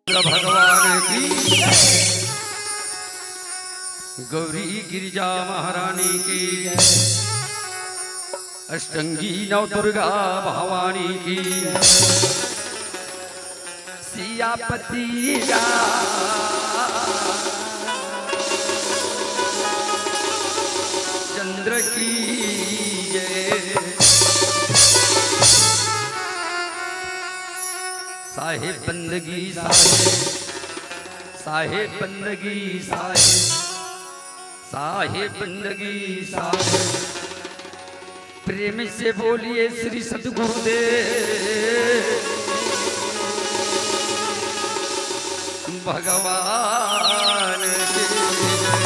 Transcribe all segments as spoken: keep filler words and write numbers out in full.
भगवान की, गौरी गिरिजा महारानी की, अष्टंगी नव दुर्गा भवानी की, सियापति रामचंद्र की जय। साहेब बंदगी साहेब, साहेब बंदगी साहेब, साहेब बंदगी साहेब। प्रेम से बोलिए श्री सतगुरुदेव भगवान की जय।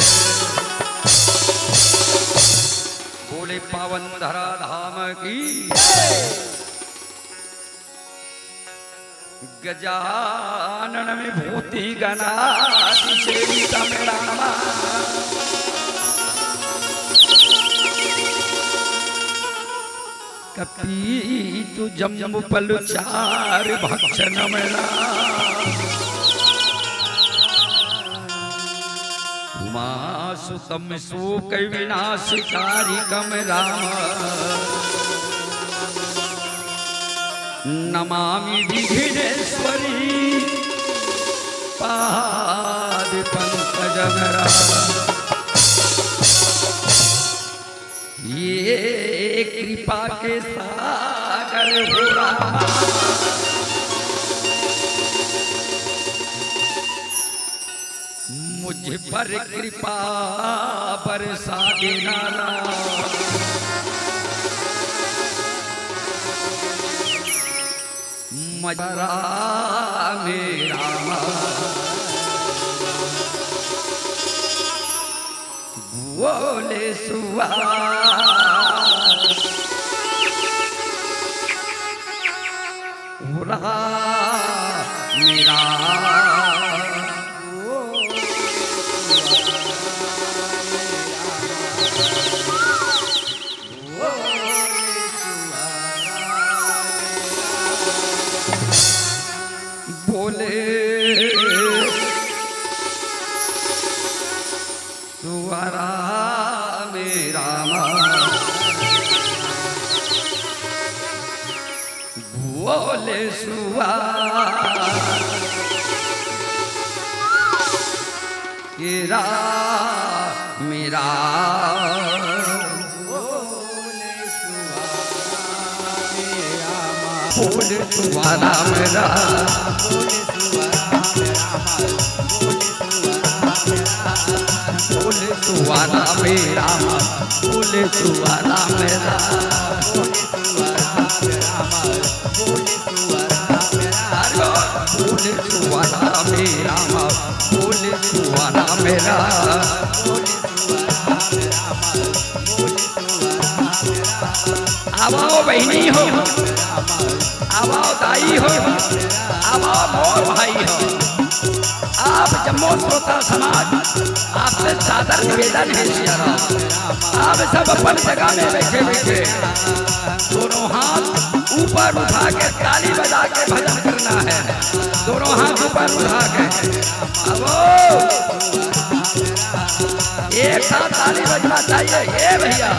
बोले पावन धरा धाम की। गजानन विभूति गणाति सेवितम राम। कपीत जम्बुफल चारु भक्षणम राम। उमा सुतम शोक विनाशकारिकम राम। नमामि विघ्नेश्वरी पाद पंकजम राम। ये कृपा के सागर हो राम। मुझ पर कृपा बरसा देना राम। मजरा मेरा बोले सुआ। उड़ा मेरा बोले सुअरा मेरा बोले सुआ केरा मेरा। बोले सुआ राम राम। बोले सुआ राम राम। बोले सुआ राम राम। बोले सुआ राम राम। बोले सुआ राम राम। बोले सुआ राम राम। बोले सुआ राम राम। बोले सुआ राम राम। बोले सुआ राम राम। आवा ओ बहिनी हो, आवा ओ दाई हो, आवा ओ मोर भाई हो। आप जम्मो श्रोता समाज, आपसे सादर निवेदन हे सिया राम। आप सब अपन जगह में बैठे बैठे दोनों हाथ ऊपर उठा के ताली बजा के भजन करना है। दोनों हाथ ऊपर उठा के। अब ओ, एक साथ ताली बजना चाहिए। ए भैया।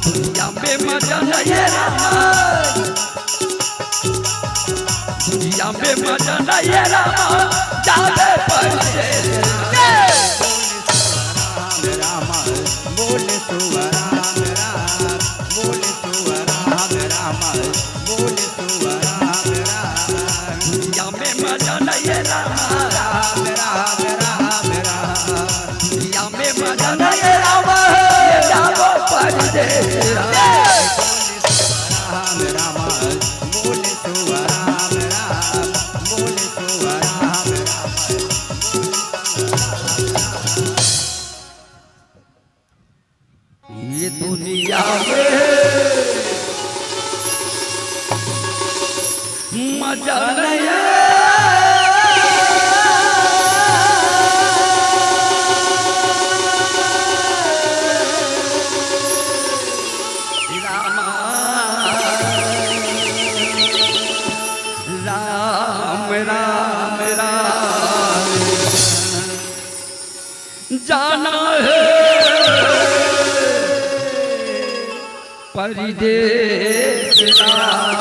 दुनिया में मजा नहीं है रामा, दुनिया में मजा नहीं है रामा, जावे परदेस। राम राम, बोले सुआ राम राम, बोले राम राम बोले सुआ राम राम बोले सुआ राम राम। ये दुनिया में मजा नहीं है। राम, राम, राम, राम। जाना है परदेस राम।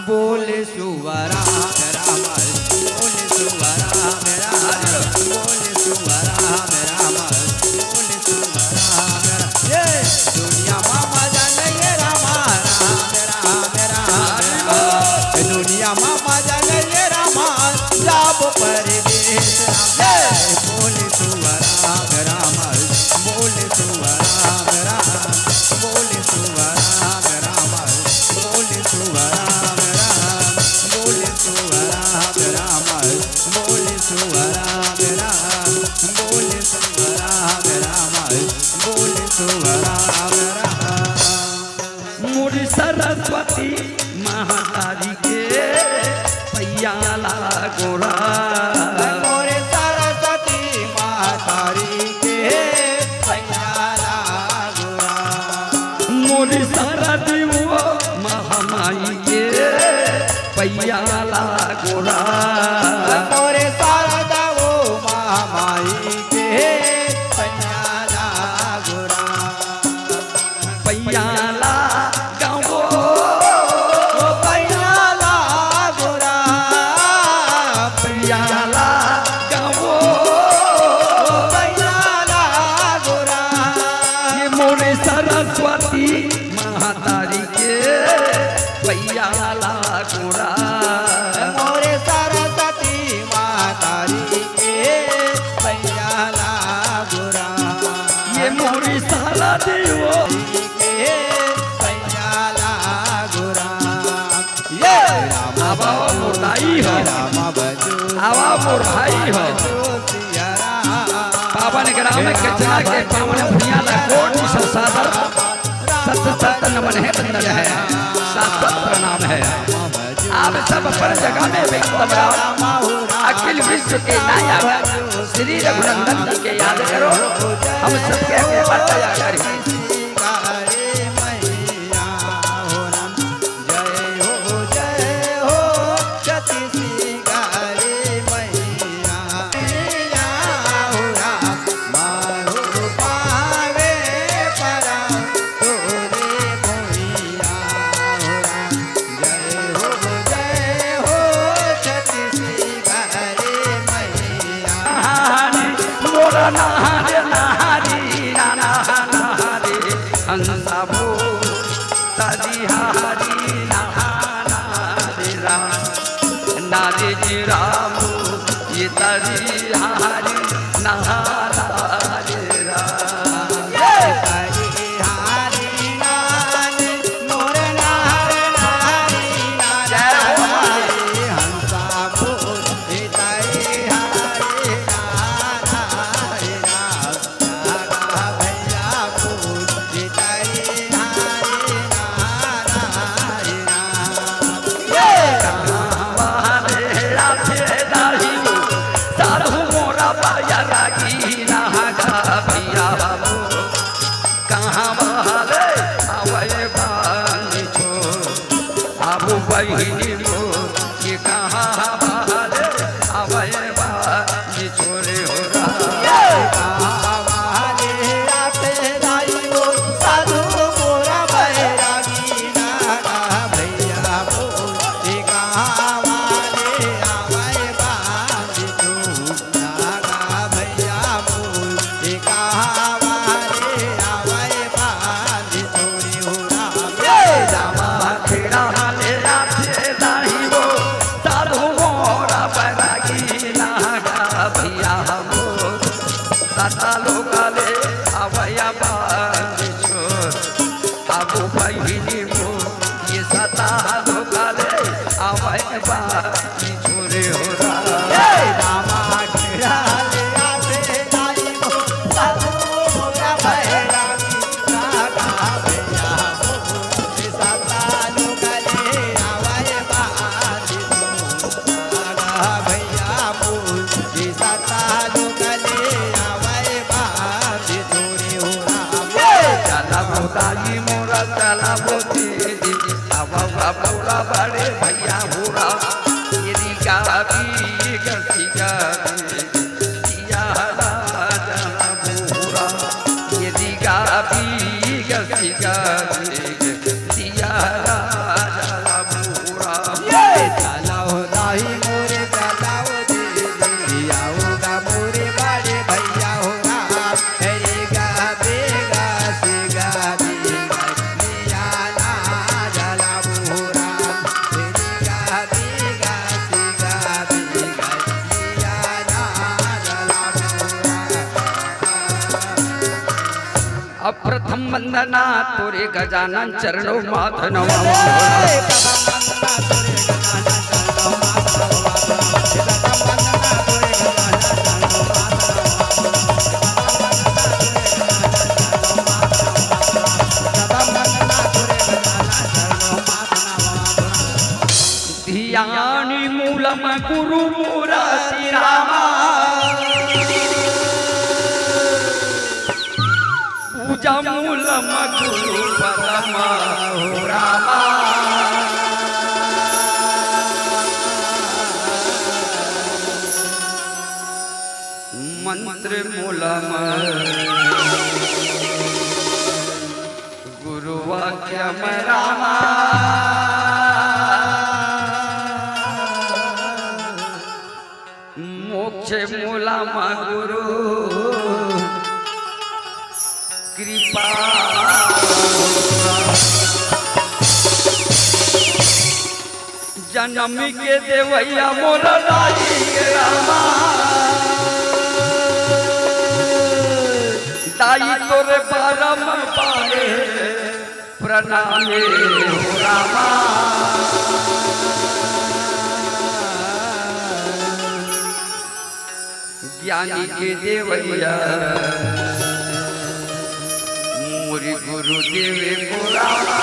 बोले सुआ राम राम, बोले सुआ राम राम, बोले सुआ राम राम, बोले सुआ राम राम। ये दुनिया मा मजा नहीं है रामा, राम राम राम। दुनिया मा मजा नहीं है रामा, जाबो परदेस राम। ये बोले सुआ राम राम, बोले सुआ राम राम, बोले सुआ राम राम, बोले सुआ राम राम, बोले सुआ राम राम, बोले सुआ राम राम, बोले सुआ राम राम, बोले सुआ राम राम। मोरी सरस्वती महतारी के पैया लागो राम। मोरे सरस्वती महतारी के पैया लागो राम। मोरी सरस्वती वो महामाई के पैया लागो राम। मोरे सरस्वती वो महामाई के पैया लागो राम। पैया लागो, पैया लागो राम, पैया लागो, पैया लागो राम। ये मोरे सरस्वती महतारी के पैया लागो राम। मोरे सरस्वती महतारी के पैया लागो राम। ये मोरी सरस्वती वो। के पैया लागो राम। ये राम आवा मोर दाई हो। राम बजो। आवा मोर भाई हो। सिया राम। पावन ग्राम के चला के पावन भुइयां ला कोटि सत सादर। सत सत नमन है वंदन है। सात सात प्रणाम है। आप सब अपन जगह में बैठ बजाओ। अखिल विश्व के नायक श्री रघुनंदन जी के याद करो। हम सबके ऊपर दया करें। बांध छोर, अब बहिनी मोर, ये सता धोखा ले, आवय बांध छोरे हो राम। ए रामा खेड़ा ले आते नाई को, साधु मोरा भैरा की सागा भैया मोर, ये सता धोखा ले, आवय बांध छोर। भैया मोर, जी सता लोग ले आवय बांध छोरे हो राम। चला भोताई मोरा, चला भोती, अब पूरा बड़े भैया हो राम। ये दिगा बीग सिगा बीग, दिया राजा मोरा। ये दिगा बीग सिगा बीग, दिया राजा मोरा। ये चलाओ दाई मोरे चलाओ दीदी, आओगा मोरे बड़े भैया हो राम। तेरी गा बेगा सिगा बीगा, दिया ना जला मोरा। तेरी गा बेगा सिगा बीगा, दिया ना जला मोरा। अब प्रथम वंदना तोरे गजानन चरणों माथ नमः। ध्यानी मूलम गुरु मूरति रामा। पूजा मूलम गुरु पदम हो रामा। मंत्र मूलम गुरु वाक्यम रामा। मोक्ष मूलम गुरु कृपा। जनम के देवैया मोर दाई के रामा। दाई तोरे बारम बारे प्रणाम हो रामा। ज्ञानी के देवैया मोर गुरुदेव को रामा।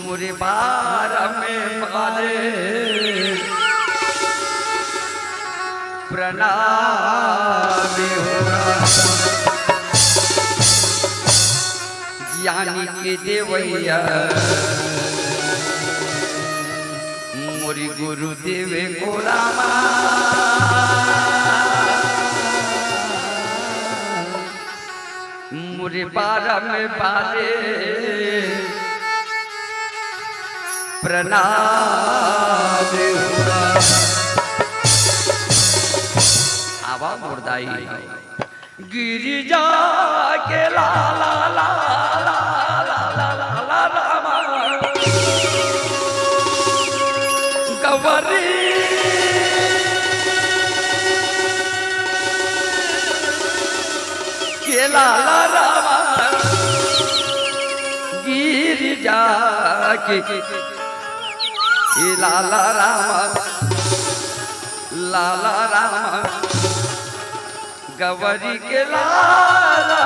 मोर बारम बारे प्रणाम हो रामा। ज्ञानी के देवैया मोर गुरुदेव को रामा। मोर बारम बारे प्रणाम हो। आवा मोर दाई। गिरिजा के लाला, लाला, लाला, लाला, लाला रामा। गवरी के लाला रामा। गिरिजा के ए लाला रामा, लाला रामा। गवरी के लाला,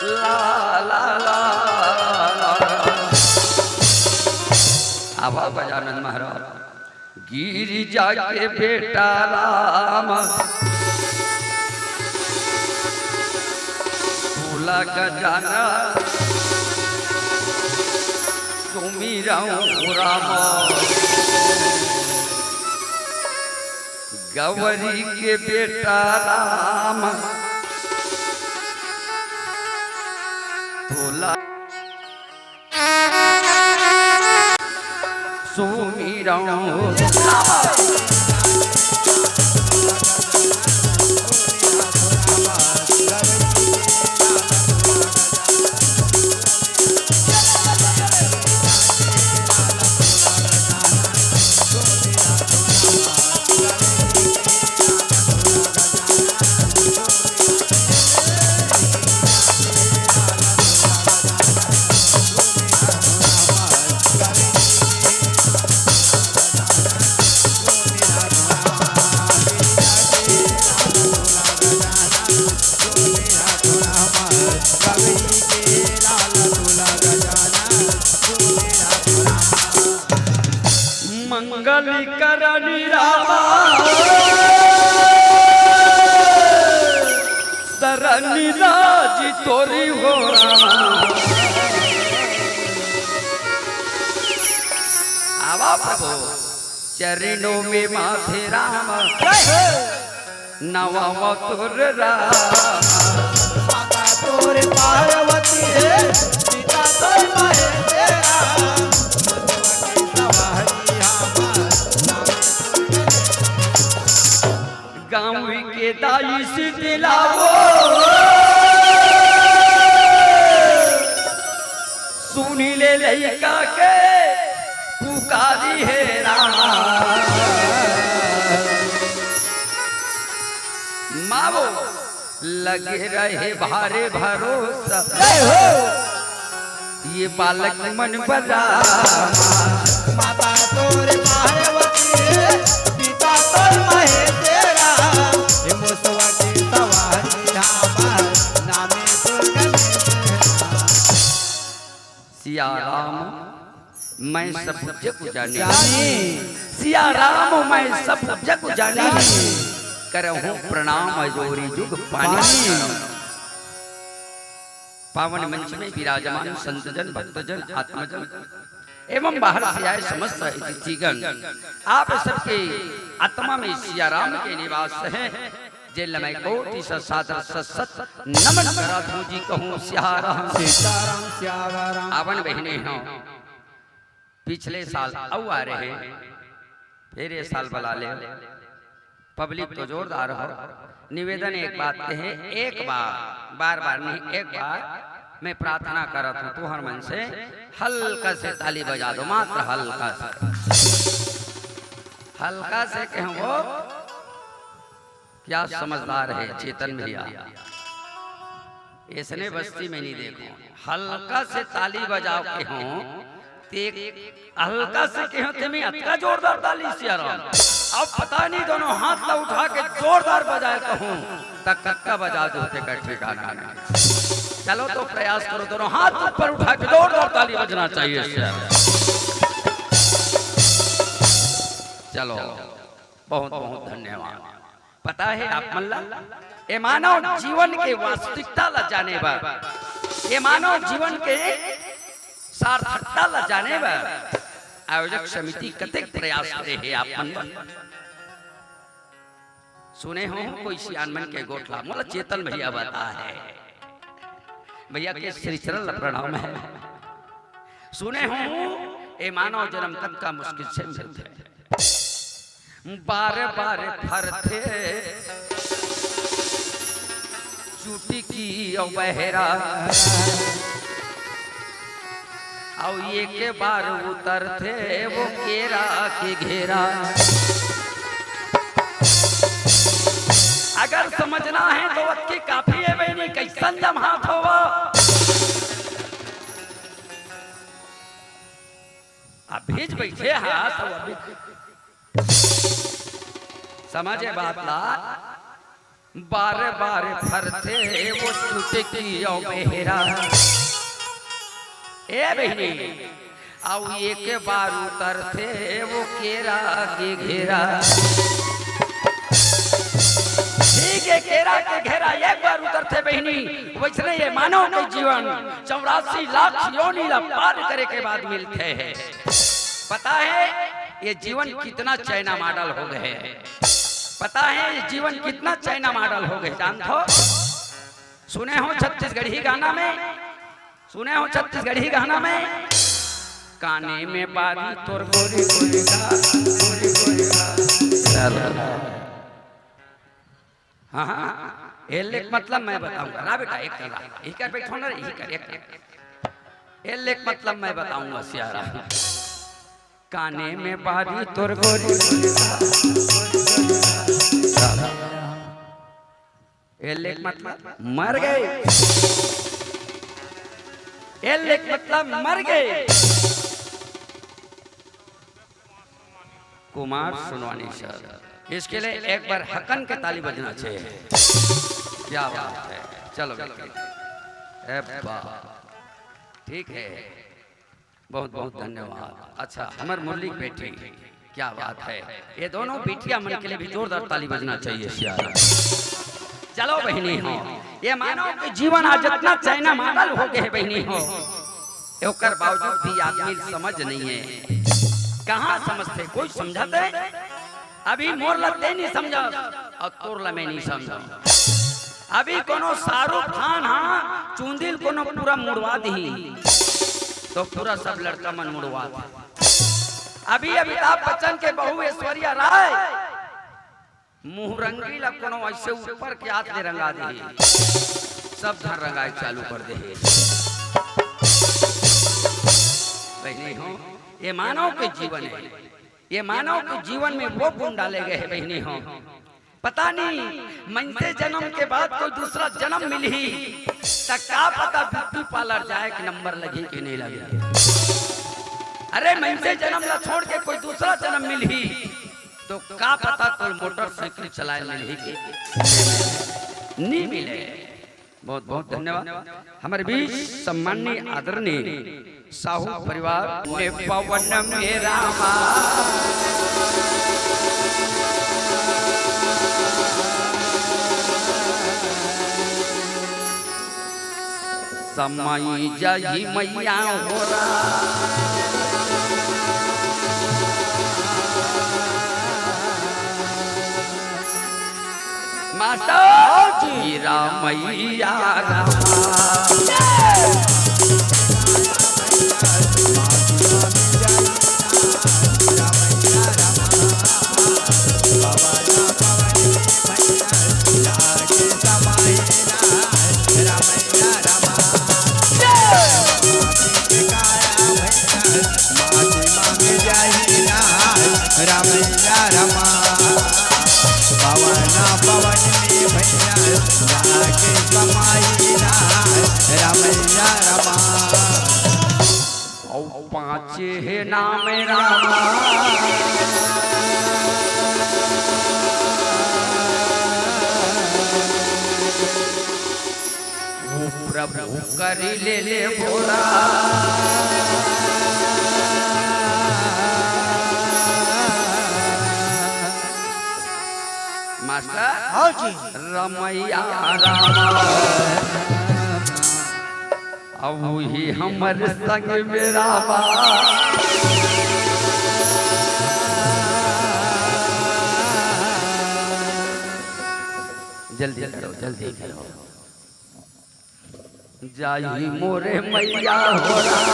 लाला, लाला। आवा गजानन महाराज। गिरिजा के बेटा राम, भोला गजानन, सुमिरौं राम। गवरी के बेटा राम, भोला सुमिरौं। निराज तोरी हो रामा। आवा प्रभु चरणों में माथे राम। नवा तोर राम। माता तोर पार्वती है, पिता तोर महेश राम। गाँव के दाई से दिलावो। सुनी ले लइका के पुकारी हे राम। मावो लगे रहे भारे भरोसा। जय हो। ये बालक मन बला। माता तोर पार्वती, पिता तोर महेश राम। ये मुसवा की सवारी हमार नामे दुर्गा। सिया राम मैं सब जग जानी। जानी। सिया राम मैं सब जग जानी। जानी। करहूँ प्रणाम अजोरी जुग पानी। पानी। पावन मंच में विराजमान संतजन, भक्तजन, आत्मजन एवं बाहर से आए समस्त अतिथिगण, आप सबके आत्मा में सिया राम के निवास है। जे लमय कोटि स सादर सत सत नमन करा धूजी कहूँ सिया राम। सीताराम सियावा राम। आवन बहिनी हो, पिछले साल अउ आ रहे, फिर ये साल बला ले। पब्लिक तो जोरदार हो। निवेदन एक बात कहे, एक बार, बार बार नहीं, एक बार मैं प्रार्थना करत हूँ, तुहर मन से हल्का से ताली बजा दो, मात्र हल्का से, हल्का से कहो। क्या समझदार है चेतन भैया, इसने बस्ती में नहीं देखो, हल्का से ताली बजाओ के हो, ते हल्का से कहो, ते में अतका जोरदार ताली सिया राम। अब पता नहीं दोनों हाथ ला उठा के जोरदार बजाए कहूँ, त कक्का बजा दो, ते का ठिकाना नहीं। चलो तो प्रयास करो, दोनों हाथ ऊपर उठा के जोरदार ताली बजना चाहिए सिया राम। चलो, बहुत बहुत धन्यवाद। पता है आप मन ला, ये मानव जीवन के वास्तविकता ला जाने बर, ये मानव जीवन के सार्थकता ला जाने बर आयोजक समिति कतेक प्रयास करे हे आप मन बर। सुने हो कोई सियान मन के गोठ ला, मोला चेतन भैया बता है, भैया के श्री चरण ला प्रणाम है। सुने हो, ये मानव जन्म तक का मुश्किल से मिलते हैं। बार बार फरथे चुटकी अउ बहेरा, अउ एक बार उतरथे वो केरा के घेरा। अगर समझना है तो अतकी काफी है बहिनी, कैसन जम्हात होवा। अभी ज बैठे हा तो अभी समझे बात ला, बार बार फरथे वो चुटकी अउ बहेरा। ए बहिनी, अउ एक बार उतरथे वो केरा के घेरा। ठीक है, केरा के घेरा एक बार उतरथे बहिनी, वैसने ये मानव के जीवन चौरासी लाख योनि ला पार करे के बाद मिलथे। पता है ये जीवन कितना चाइना मॉडल हो गए? पता है ये जीवन कितना चाइना मॉडल हो गए, जानथो? सुने हो छत्तीसगढ़ी गाना में, सुने हो छत्तीसगढ़ी गाना में, काने में बारी तोर गोरी गोरी गा, गोरी गोरी गा। चलो। हाँ, हाँ, हाँ। एल्ले के मतलब मैं बताऊंगा। रा बेटा, एक कर रा। यही कर बैठो ना रे, यही कर, एक कर। एल्ले के मतलब मैं बताऊंगा, सियारा। काने में बारी तोर गोरी। एल्ले के मतलब मर गए। एल्ले के मतलब मर गए। कुमार सोनवानी सर, इसके लिए एक बार हकन के ताली बजना चाहिए। क्या बात है, चलो बेटी। ए बा, ठीक है, बहुत बहुत धन्यवाद। अच्छा, हमर मुरली बेटी, क्या बात है, ये दोनों बिटिया मन के लिए भी जोरदार ताली बजना चाहिए सियारा। चलो बहिनी हो, ये मानव के जीवन आज इतना चाइना मॉडल हो गए हे बहिनी हो, ओकर बावजूद भी आदमी समझ नहीं है। कहाँ समझते, कोई समझते? अभी मोर ला ते नहीं समझा और तोर ला मैं नहीं समझा। अभी कोनो शाहरुख खान हा चुंदिल कोनो पूरा मुड़वा दी तो पूरा सब लड़का मन मुड़वा दे। अभी अमिताभ बच्चन के बहू ऐश्वर्या राय मुहरंगी ला कोनो ऐसे ऊपर के हाथ ले रंगा दे, सब धन रंगाए चालू कर दे। बहिनी हो, ये मानव के जीवन है, ये मानव के जीवन में वो गुण डाले गए हैं बहिनी हो। पता नहीं मनसे जन्म के बाद कोई दूसरा जन्म मिलही त का पता ब्यूटी पार्लर जाए के नंबर लगी कि नहीं लगे। अरे मनसे जन्म ला छोड़ के कोई दूसरा जन्म मिलही तो का पता कोई मोटरसाइकिल चलाए मिलही कि नहीं मिले। बहुत बहुत धन्यवाद। हमारे बीच सम्माननीय आदरणीय साहू परिवार ने पवन में रामा समय जाही मैया हो राम। मास्टर हाँ जी। हीरा मैया रामा। रामैया रामा, पवन पवन में भैया जाके समाई ना, रामैया रामा। औ पाँचे हे नाम रामा। ओ प्रभु करि ले ले भोला। मास्टर हाँ जी। रमैया रामा, अब वही हमर संग में रामा। जल्दी करो, जल्दी करो। जाही मोरे मैया हो राम।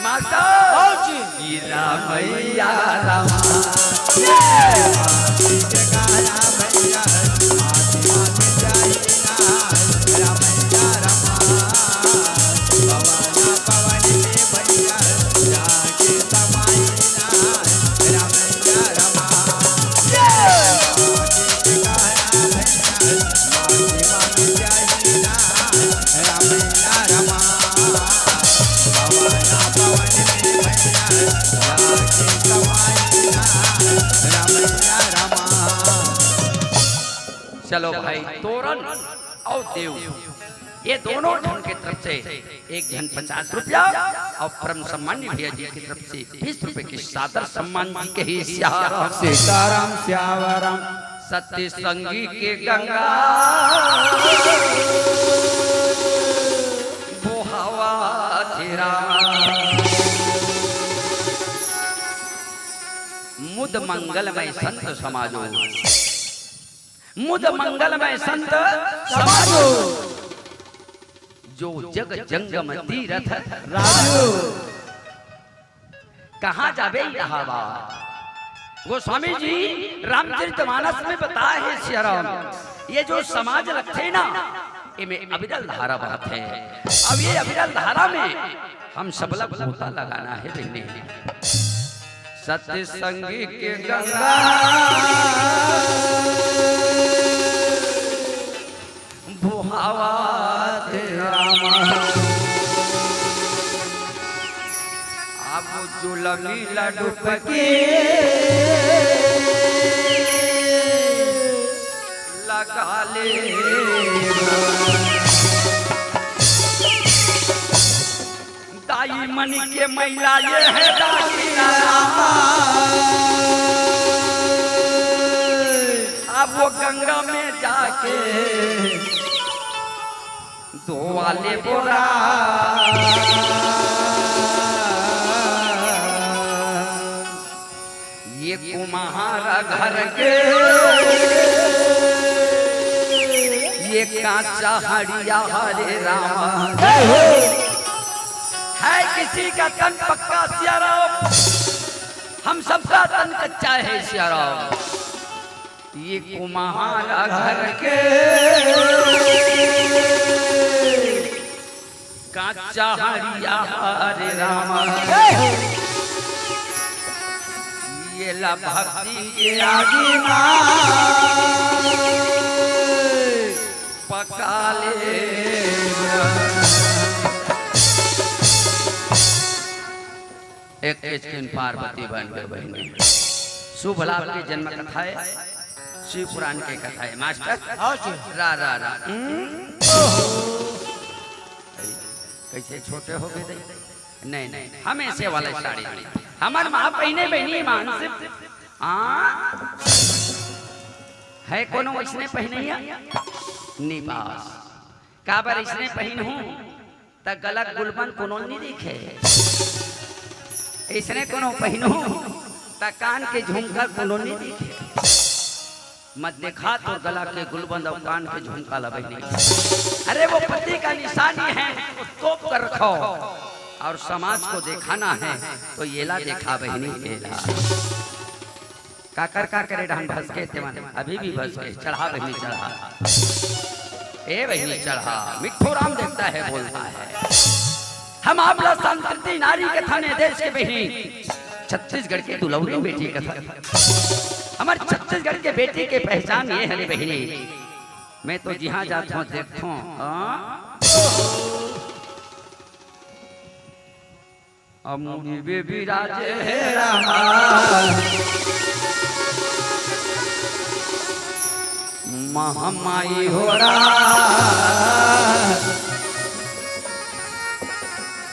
माता हाँ जी। हीरा मैया रामा। चलो भाई, तोरन अउ देव, ये दोनों झन के तरफ से एक झन पचास रुपया अउ परम सम्मान्य भैया जी की तरफ से बीस रुपए के सादर सम्मान जी के ही सियाराम। सीताराम सियावरम। सत्य संगी के गंगा बोहावा तेरा। मुद मंगलमय संत समाजो। मुद मंगलमय संत समाजो। जो जग जंगम तीरथ राजो। कहाँ जाबे इलाहाबाद? गोस्वामी जी रामचरितमानस में बताए हे सियाराम, ये जो समाज लगथे ना, एमे अविरल धारा बहत हे। अब ये अविरल धारा में हम सबला गोता लगाना हे बहिनी। सत्संगी के गंगा बोहावत रामा। अब जुलमी लडुप के लगा ले। दाई मन के मैला ये हे दाई रामा। गंगा में जाके धोवा ले बोरा। ये कुम्हारा घर के ये कांचा हड़िया, हरे रामा। जय हो। है किसी का तन पक्का सिया राम, हम सबका तन कच्चा है सिया राम। ये कुम्हारा घर के कांचा हड़िया, हरे रामा। ये ला भक्ति के आगी मा पका ले। एक किचकिन पार्वती बन के बहिनी। शुभ लाभ के जन्म कथा है, शिव पुराण के कथा है। मास्टर, हाँ जी। रा, रा, रा। हम्म। कैसे छोटे हो गए रे? नहीं, नहीं, हम ऐसे वाले साड़ी नहीं। हमर माँ पहिने बहिनी मान से। हाँ? है कोनो वैसने पहिने या? नी पास। काबर इसने पहिनहूं त गला के गुलबंद कोनो नी दिखे, इसने कोनो पहिनहूं त कान के झुमका कोनो नी दिखे। मत देखा तोर गला के गुलबंद अउ कान के झुमका ला बहिनी। अरे वो पति का निशानी है, उसको तोप कर रखो, और समाज को दिखाना है तो ये ला देखा बहिनी, ये ला। काकर का करे डहन भसके तेमन, अभी भी भसके, चढ़ा बहिनी चढ़ा। ए बहिनी चढ़ा, मिट्ठू राम देखता है, बोलता है। हम आप ला संस्कृति नारी कथा में देश के बहिनी, छत्तीसगढ़ के दुलौरी बेटी कथा। हमर छत्तीसगढ़ के बेटी के पहचान ये हरे बहिनी। मैं तो जिहां जात हूं देखत हूं, हाँ? अमुड़ी बेबी राजे हे रामा, महमाई हो रा,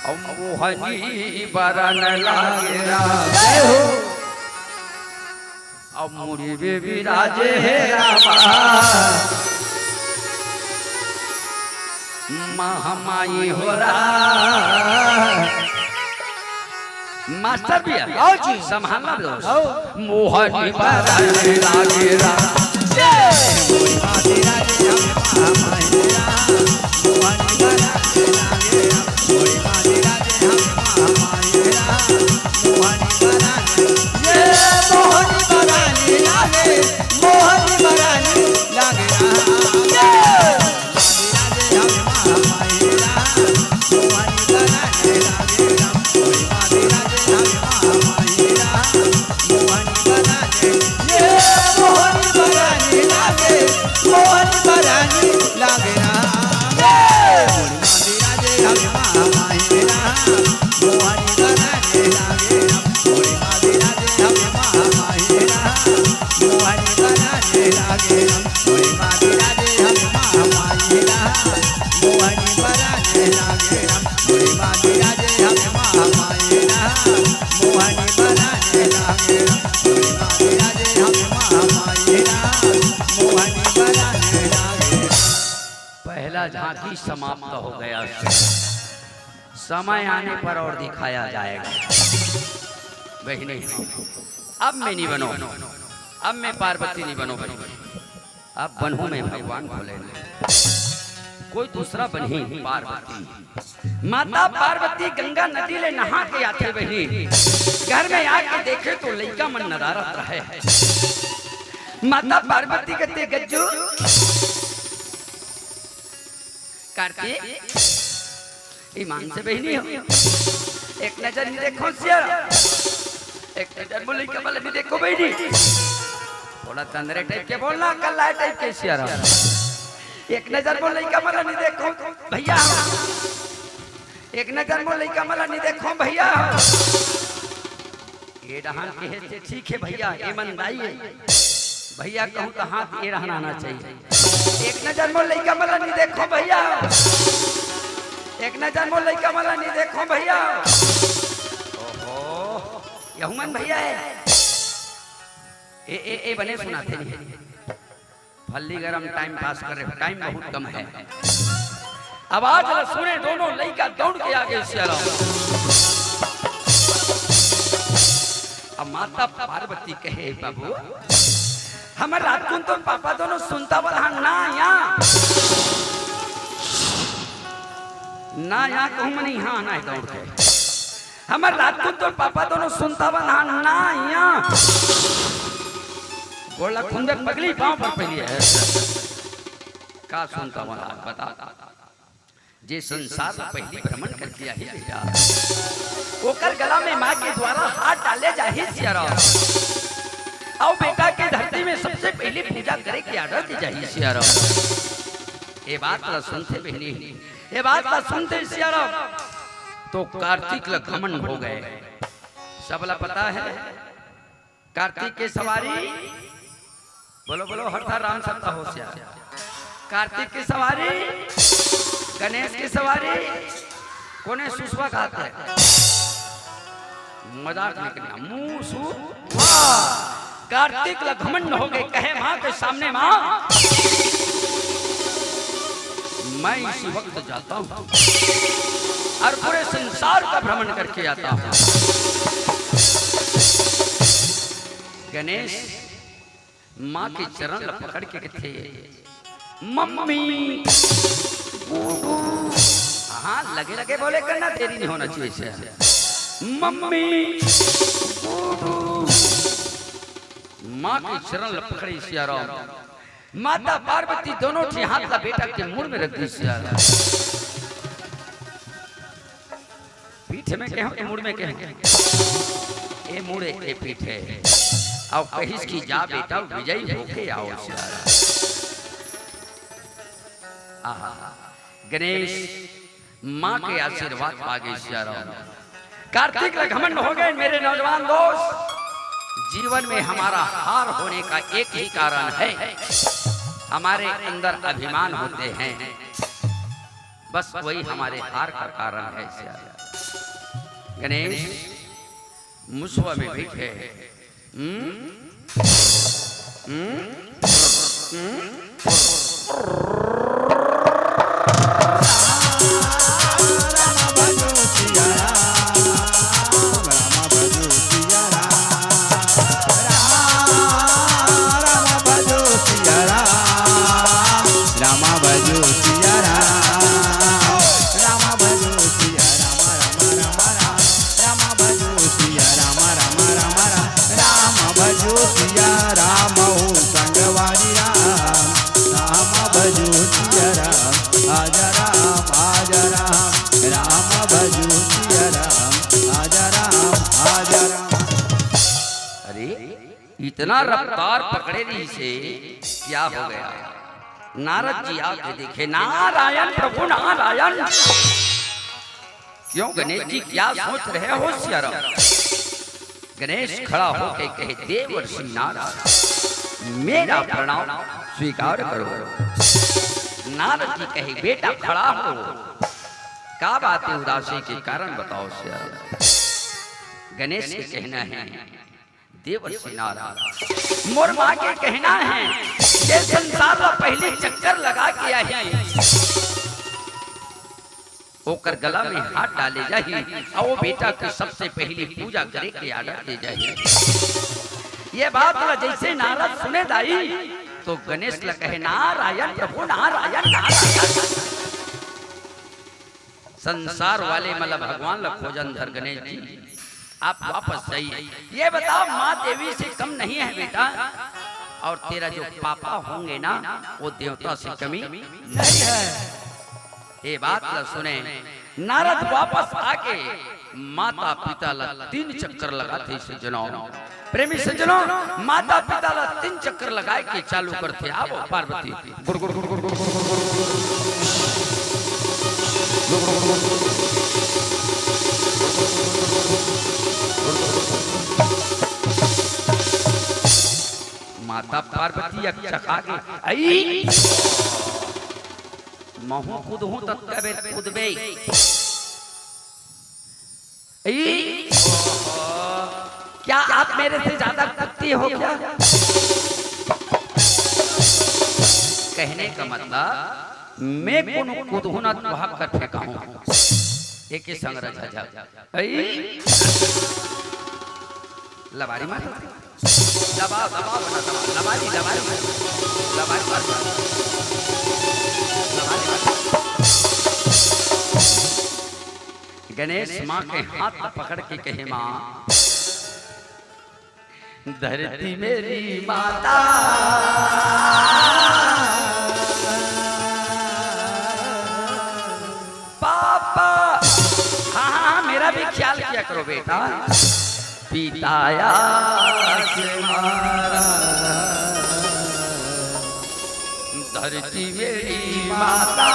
अउ मोहनी बरन लागे रा। जय हो। अमुड़ी बेबी राजे हे रामा, महमाई हो रा। मास्टर भैया, आओ जी। संभालना दोस्त। आओ। मोहनी बरन लागे रा। जय। मोहनी बरन लागे रा। मोहनी बरन लागे रा। मोहनी बरन लागे रा। मोहनी बरन लागे रा। ये मोहनी बरन लागे, मोहनी बरन लागे रा। ये पहला झांकी समाप्त हो गया। समय आने पर और दिखाया जाएगा। बहिनी, अब मैं नहीं बनो, अब मैं पार्वती नहीं बनो बहिनी। अब बनहूं मैं भगवान भोलेनाथ। कोई दूसरा बनही पार्वती। माता पार्वती गंगा नदी ले नहा के आथे बहिनी। घर में आके देखे तो लइका मन नदारत रहे। माता पार्वती कथे, गज्जू, कार्तिक, ईमान से बहिनी हो, एक नजर नहीं देखो सियारा, एक नजर मोर लइका मन ला नहीं देखो बहिनी। थोड़ा तंदरे टाइप के बोलना, कल्ला टाइप के सियारा। एक नजर मोर लइका मन ला नहीं देखो भैया, एक नजर मोर लइका मन ला नहीं देखो भैया। ये डहान के हे से ठीक है भैया, ये मन दाई है। भैया कहूं तो हाथ ये रहना आना चाहिए। एक नजर मोर लइका मन ला नहीं देखो भैया, एक नजर मोर लइका मन ला नहीं देखो भैया। ओहो, यहू मन भैया है। ए, ए, ए, बने सुनाथे नहीं। भल्ली गरम टाइम पास करे, टाइम बहुत कम है। आवाज ल सुने, दोनों लइका दौड़ के आ गे सियाराम। अब माता पार्वती कहे, "बाबू, हमर रातकुन तोर पापा दोनों सुनता बल हा ना या, ना या कहूँ मने हा ना दौड़ के। हमर रातकुन तोर पापा दोनों सुनता बल हा ना या।" गोड़ ला खुंदक पगली पाँव पर पहली है। का सुनता बल हा बता? जे संसार ला पहली भ्रमण करके आही बेटा, ओकर गला में माँ के द्वारा हाथ डाले जाही सियाराम। अउ बेटा के धरती में सबसे पहली पूजा करे के आर्डर दे जाही सियाराम। ए बात ला सुनते बहिनी, ए बात ला सुनते सियाराम, तो कार्तिक ला घमंड हो गए। सबला पता है, कार्तिक के सवारी, बोलो, बोलो, हर था राम सत्ता हो सिया। कार्तिक के सवारी, गणेश के सवारी, कोने सुसवा खाते हैं? मजाक नहीं करना, मुंह सु वाह! कार्तिक ला घमंड हो गए, कहे माँ के सामने, "माँ, मैं इसी वक्त जाता हूँ और पूरे संसार का भ्रमण करके आता हूँ।" गणेश माँ के चरण ल पकड़ के कथे, "मम्मी, गुडू।" हाँ, लगे लगे बोले करना, देरी नहीं होना चाहिए इसे। "मम्मी, गुडू।" माँ के चरण ल पकड़े सियाराम। माता पार्वती दोनों ठी हाथ ला बेटा के मुड़ में रख दी सियाराम। पीठ में कहे हो कि मुड़ में कहे हो? ए मुड़ ए पीठ है। अउ कहिस कि जा बेटा विजयी होके आओ सियारा। आहा, गणेश माँ के आशीर्वाद पा गए सियारा। कार्तिक ला घमंड हो गए मेरे नौजवान दोस्त। जीवन में हमारा हार होने का एक ही कारण है, हमारे अंदर अभिमान होते हैं। बस वही हमारे हार का कारण है सियारा। गणेश मुसवा में बैठे। हम्म? हम्म? हम्म? अरे, इतना रफ्तार पकड़े रहिसे, क्या हो गया? नारद जी आके देखे, नारायण प्रभु नारायण। क्यों गणेश जी, क्या सोच रहे हो सियाराम? गणेश खड़ा होके कहे, देवर्षि नारद, मेरा प्रणाम स्वीकार करो। नारद जी कहे, बेटा खड़ा हो, का बात है उदासी के कारण बताओ सियाराम। गणेश के कहना है, देवर्षि नारद, मोर माँ के कहना है, ये संसार ला पहली चक्कर लगा के आही, ओकर गला में हाथ डाले जाही, अउ वो बेटा के सबसे पहली पूजा करे के आर्डर दे जाही। ये बात ला जैसे नारद सुने दाई, तो गणेश ला कहे, नारायण प्रभु नारायण, नारायण। संसार वाले मन ला भगवान ला खोजन धर गणेश जी, आप वापस जाइए। ये बताओ, माँ देवी से कम नहीं है बेटा, और तेरा जो पापा होंगे ना, वो देवता से कमी नहीं है। ये बात ला सुने, नारद वापस आके माता पिता ला तीन चक्कर लगाथे सज्जनों। प्रेमी सज्जनों, माता पिता ला तीन चक्कर लगाए के चालू करथे। आवो पार्वती। गुड़, गुड़, गुड़। माता पार्वती अकचका गे। अई! महूँ कूदहूँ ततका बेर कूदबे। ई, क्या आप मेरे से ज्यादा कुत्ती हो क्या? कहने का मतलब, मैं कोनो कुदहू ना तुहाक कर फेंकाहूं। एके संग रझा जा। अई। लबारी मार। दबाओ, दबाओ, बना दबाओ। लबारी, लबारी। लबारी मार। लबारी मार। गणेश माँ के हाथ पकड़ के कहे, माँ, धरती मेरी माता, पापा, हाँ, हाँ, हाँ, मेरा भी ख्याल किया करो बेटा। पिता आसमां, धरती मेरी माता,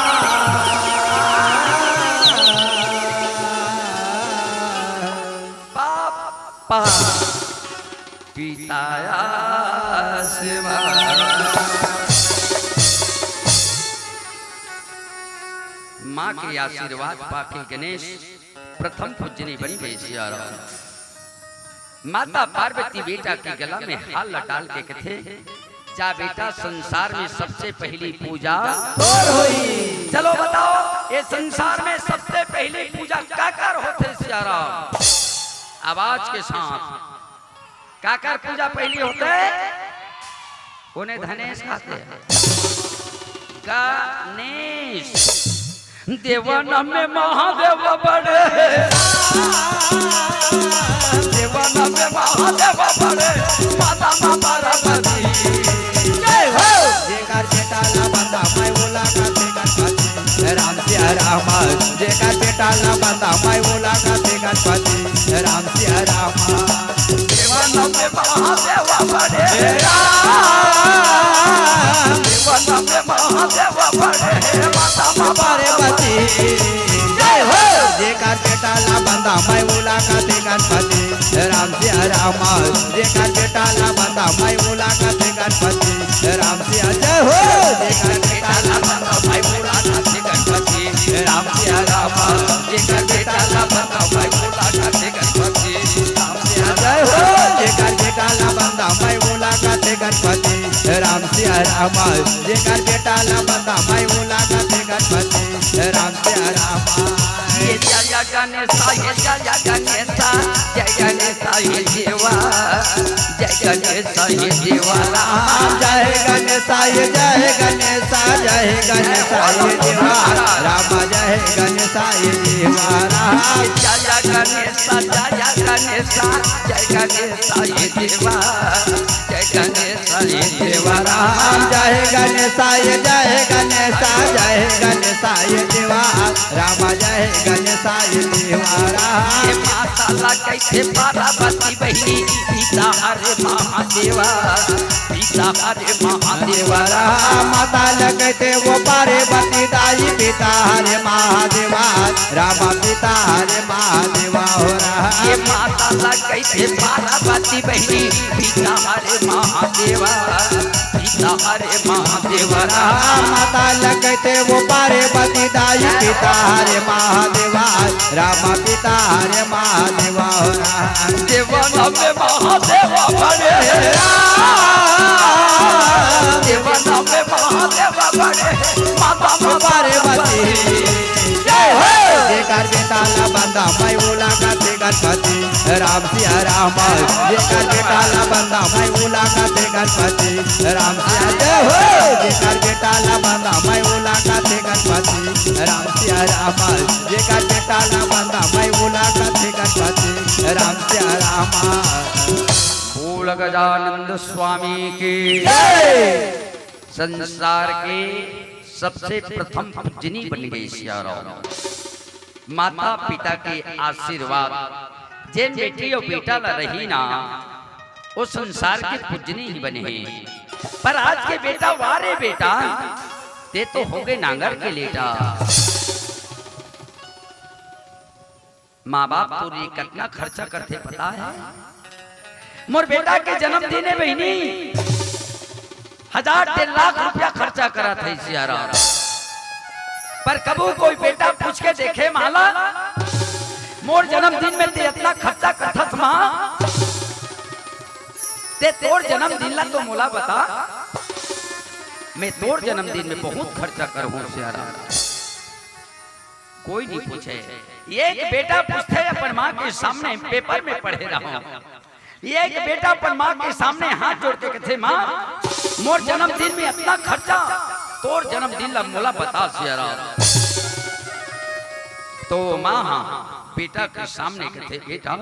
पापा, पिता आसमां। माँ के आशीर्वाद पाके गणेश प्रथम पूजनी बन गए सियाराम। माता पार्वती बेटा के गला में हार डाल के कथे, जा बेटा, संसार में सबसे पहली पूजा तोर होई। चलो बताओ, ये संसार में सबसे पहली पूजा काकर होथे सियाराम? आवाज के साथ, काकर पूजा पहली होथे? कोने धनेश खाते? गणेश। देवन में महादेव बड़े, देवन में महादेव बड़े, माता माँ पार्वती। जय हो। जेकर बेटा ला बंदा मैं ओला कथे गणपति, राम सिया राम। जेकर बेटा ला बंदा मैं ओला कथे गणपति, राम सिया राम। देवन में महादेव बड़े, राम। देवन में महादेव बड़े, माता माँ पार्वती। जय हो। जेकर बेटा ला बंदा मैं ओला कथे गणपति, राम सिया राम। जेकर बेटा ला बंदा मैं ओला कथे गणपति, राम सिया। जय हो। जेकर बेटा ला बंदा मैं ओला कथे गणपति, राम सिया राम। जेकर बेटा ला बंदा मैं ओला कथे गणपति, राम सिया। जय हो। जेकर बेटा ला बंदा मैं ओला कथे गणपति, राम सिया राम। जेकर बेटा ला बंदा मैं ओला कथे गणपति, राम सिया राम। ये जय गणेशा, ये जय गणेशा, जय गणेशा, ये देवा। जय गणेशा, ये देवा राम। जय गणेशा, ये जय गणेशा, जय गणेशा, ये देवा राम। जय गणेशा, ये देवा राम। जय गणेशा, जय गणेशा, जय गणेशा, ये देवा। जय गणेशा, ये देवा राम। जय गणेशा, ये जय गणेशा, जय गणेशा, ये देवा राम। जय गणेशा, ये देवा राम। ये माता ला कथे पार्वती बहिनी, पिता हरे महादेवा, पिता हरे महादेवा राम। माता ला कथे वो पार्वती दाई, पिता हरे महादेवा राम, पिता हरे महादेवा हो राम। ये माता ला कथे पार्वती बहिनी, पिता हरे महादेवा, पिता हरे महादेवा राम। माता ला कथे वो पार्वती दाई, पिता हरे महादेवा राम, पिता हरे महादेवा हो राम। देवन में महादेवा बड़े, राम। देवन में महादेवा बड़े, माता माँ पार्वती। जय हो। जेकर बेटा ला बंदा मैं ओला कथे गणपति, राम सिया राम। जेकर बेटा ला बंदा मैं ओला कथे गणपति, राम सिया। जय हो। जेकर बेटा ला बंदा मैं ओला कथे गणपति, राम सिया राम। जेकर बेटा ला बंदा मैं ओला कथे गणपति, राम सिया राम। बोल गजानंद स्वामी की जय। संसार के सबसे प्रथम पूजनी बन गए सिया राम। माता पिता के आशीर्वाद जेन बेटी अउ बेटा ला रही ना, वो संसार के पूजनी ही बने हे। पर आज के बेटा, वा रे बेटा, ते तो हो गए नांगर के लेटा। माँ बाप तोर ये कतना खर्चा करथे पता है? मोर बेटा के जन्मदिन हे बहिनी, हजार डेढ़ लाख रुपया खर्चा करत हे सिया राम। पर कभू कोई बेटा पूछ के देखे माला, मोर जन्मदिन में ते इतना खर्चा करथस माँ, ते तोर जन्मदिन ला तो मोला बता। मैं तोर जन्मदिन में बहुत खर्चा करहूं सियाराम। कोई नहीं पूछे। एक बेटा पूछथे अपन माँ के सामने, पेपर में पढ़े रहूं। एक बेटा अपन माँ के सामने हाथ जोड़ के कथे, "माँ, मोर जन्मदिन में इतना खर्चा, तोर जन्मदिन ला मोला बता सियाराम।" तो माँ हा बेटा के सामने कथे, "बेटा,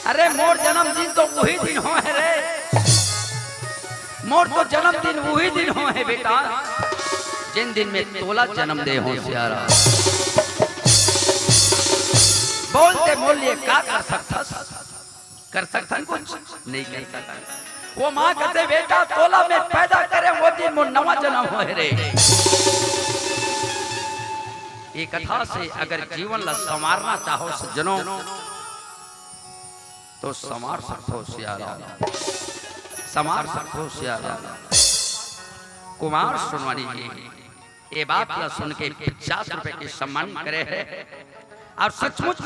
अरे मोर जन्मदिन तो वही दिन होहे रे, मोर तो जन्मदिन वही दिन होहे बेटा, जिन दिन में तोला जन्म दे हों सियाराम। बोल दे मोर लिए का कर सकथस?" कर सकथन कुछ? नहीं कर सकथन। वो माँ कथे, "बेटा, तोला मैं पैदा करे, वो दिन मोर नवा जन्म होहे रे।" ये कथा से अगर जीवन ला संवारना चाहो सज्जनों, तो संवार सकथो सियाराम, संवार सकथो सियाराम। कुमार सोनवानी जी ये बात ला सुन के पचास रुपए के सम्मान करे हे। और सचमुच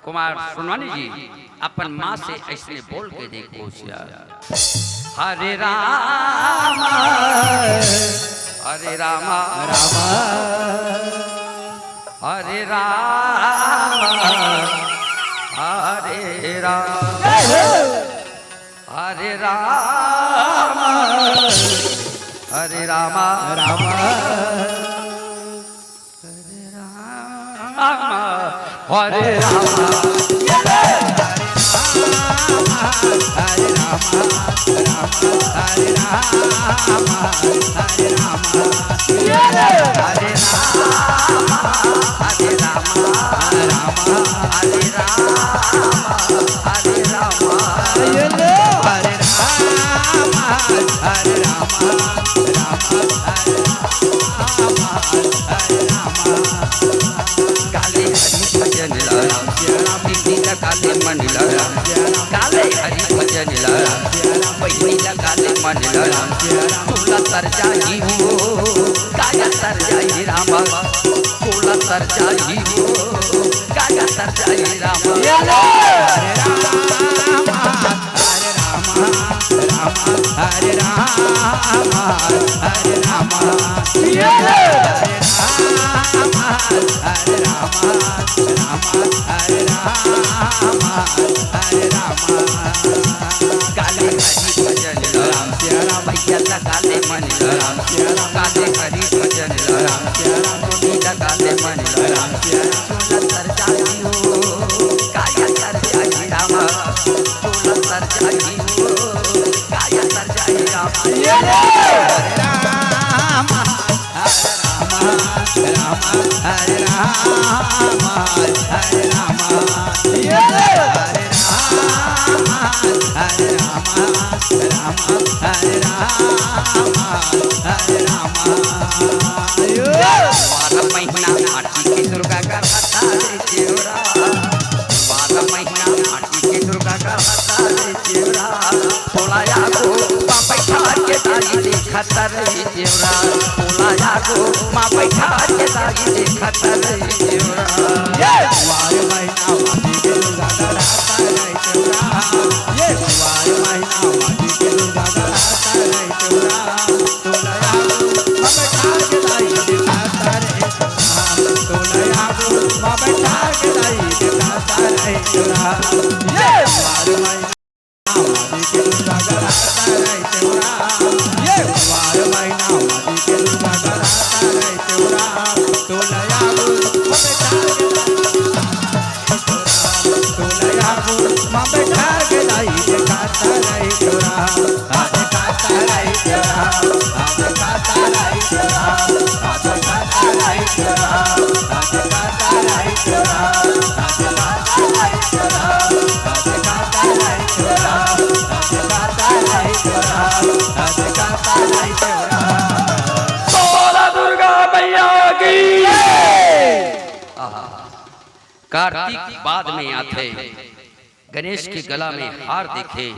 कुमार सोनवानी जी अपन माँ से ऐसने बोल के देखो सिया, "हरे राम, हरे राम, राम, हरे राम, हरे राम, हरे राम, हरे राम, राम।" हरे राम, हरे राम, हरे राम, राम, हरे राम, हरे राम, हरे राम, हरे राम, हरे राम, हरे राम, हरे राम, हरे राम, हरे राम, हरे राम, हरे राम, हरे राम। काले हरि भजन ला राम सिया राम, बिन्नी ला काले मन ला राम सिया राम। काले हरि भजन ला राम सिया राम, बहिनी ला काले मन ला राम सिया राम। तोला तर जाही हो, काया तर जाही राम, तोला तर जाही हो, काया तर जाही राम। ये लो। हरे राम, हरे राम, राम, हरे राम, हरे राम। ये लो। हरे राम, हरे राम, राम, हरे राम, हरे राम। काले हरि भजन राम सिया राम, भैया ला काले मन राम सिया राम। काले हरि भजन राम सिया राम, धोनी ला काले मन राम सिया राम। तोला तर जाही हो, काया तर जाही राम, तोला तर जाही हो, काया तर जाही राम। ये रे! हरे राम, हरे राम, राम, हरे राम, हरे राम। ये रे! हरे राम, हरे राम, राम, हरे राम, हरे राम। बारह महीना माटी के दुर्गा का हाथा रे देवरा। बारह महीना माटी के दुर्गा का हाथा रे देवरा। तोला आगू मा बैठा के दाई देखत रे देवरा। तोला आगू मा बैठा के दाई देखत रे देवरा। ये बारह महीना माटी के दुर्गा का हाथा रे देवरा। ये बारह महीना माटी के दुर्गा का हाथा रे देवरा। बोला दुर्गा मैया की। आहा। कार्तिक बाद में आथे, गणेश के गला में हार देखे,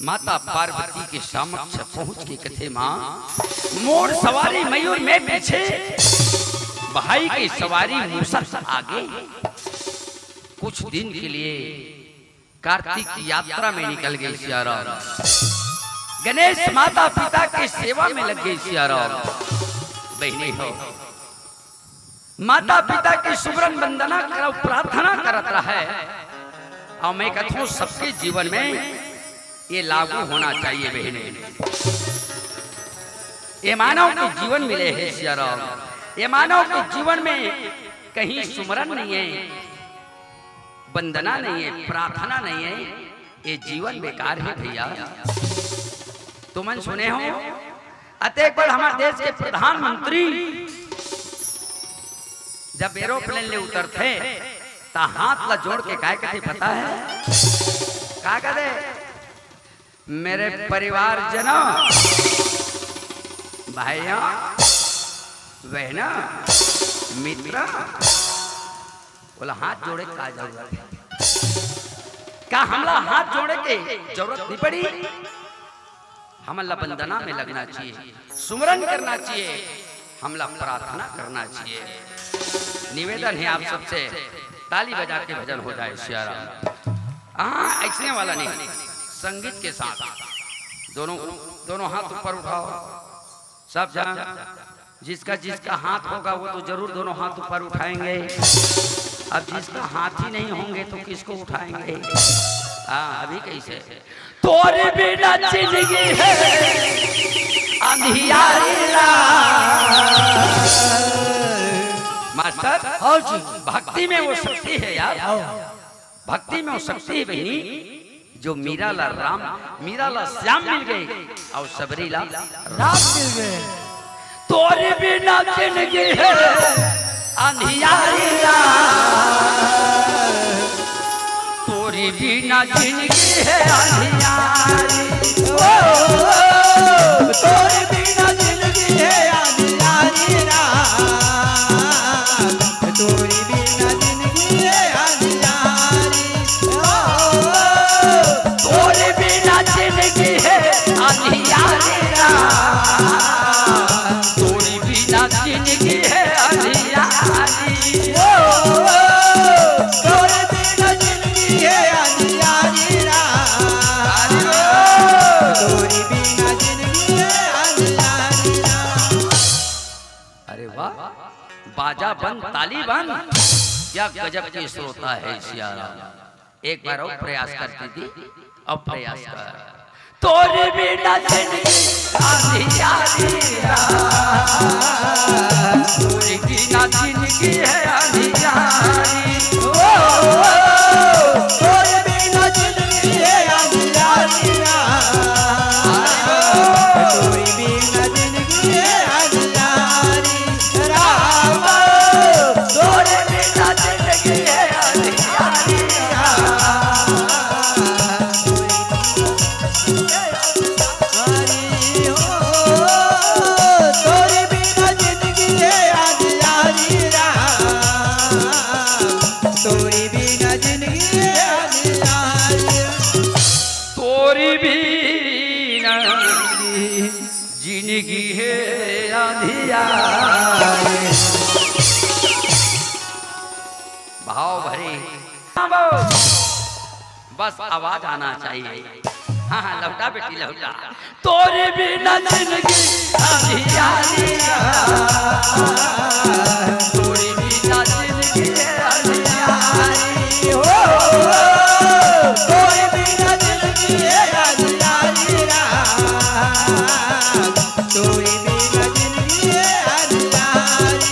माता पार्वती के समक्ष पहुंच के कथे, "माँ, मोर सवारी मयूर में पीछे, भाई के सवारी मूसक आगे।" कुछ दिन के लिए कार्तिक यात्रा में निकल गई सियाराम। गणेश माता पिता के सेवा में लग गे सियाराम। बहिनी हो, माता पिता के सुमरन वंदना करव, प्रार्थना करत रहय। अउ मैं कथों, सबके जीवन में ये लागू होना चाहिए बहिनी। ये मानव के जीवन मिले हे सियाराम, ये मानव के जीवन में कहीं सुमरन नहीं है, वंदना नहीं है, प्रार्थना नहीं है, ये जीवन बेकार है भैया। तुमन सुने हो, अतेक बड़ हमारे देश के प्रधानमंत्री जब एरोप्लेन ले उतरथे, त हाथ ला जोड़ के काय कथे पता है? का कथे? मेरे परिवारजनों, भाइयों, बहनों, मित्र, बोला, हाथ जोड़े का जरूरत है? का हमला हाथ जोड़े के जरूरत नहीं पड़ी? हमला वंदना में लगना चाहिए, सुमरन करना चाहिए, हमला प्रार्थना करना चाहिए। निवेदन है आप सबसे, ताली बजा के भजन हो जाए सियाराम। हाँ, ऐसने वाला नहीं, संगीत के साथ दोनों, दोनों हाथ ऊपर उठाओ, सब जन। जिसका जिसका हाथ होगा वो तो जरूर दोनों हाथ ऊपर उठाएंगे। अब जिसका हाथ ही नहीं होंगे तो किसको उठाएंगे? हाँ, अभी कैसे? तोरे बिना जिंदगी है अंधियारी रात। मास्टर, हाँ जी। भक्ति में वो शक्ति है यार। हाँ। भक्ति में वो शक्ति है बहिनी, जो मीरा ला राम, मीरा ला श्याम मिल गे अउ सबरी ला राम मिल गे। तोरे बिना जिंदगी है अंधियारी रात, तोरे बिना जिंदगी है अंधियारी। ओ, ओ, ओ, तोरे बिना जिंदगी है अंधियारी रात। तोरी बिना जिंदगी है अंधियारी। ओ, तोरी बिना जिंदगी है अंधियारी रात। तोरी बिना जिंदगी है अंधियारी। ओ, तोरी बिना जिंदगी है अंधियारी रात। तोरी बिना जिंदगी है अंधियारी रात। अरे वाह, बाजा बंद, ताली बंद, क्या गजब के श्रोता है सियाराम। एक बार और प्रयास कर दीदी, अब प्रयास कर। तोरे बिना जिंदगी अंधियारी रात, तोरे बिना जिंदगी है अंधियारी। ओ, ओ, तोरे बिना जिंदगी है अंधियारी रात। तोरे बिना जिंदगी है अंधियारी राम। तोरे बिना जिंदगी है अंधियारी राम। हरि ओ, तोरे बिना जिंदगी है अंधियारी राम। तोरे बिना जिंदगी है अंधियारी। तोरे बिना जिंदगी है अंधियारी। भाव भरे। बस आवाज आना चाहिए। हाँ, हाँ, लौटा बेटी, लौटा। तोरे बिना जिंदगी अंधियारी। तोरे बिना जिंदगी अंधियारी। ओ, तोरे बिना जिंदगी अंधियारी। तोरे बिना जिंदगी अंधियारी।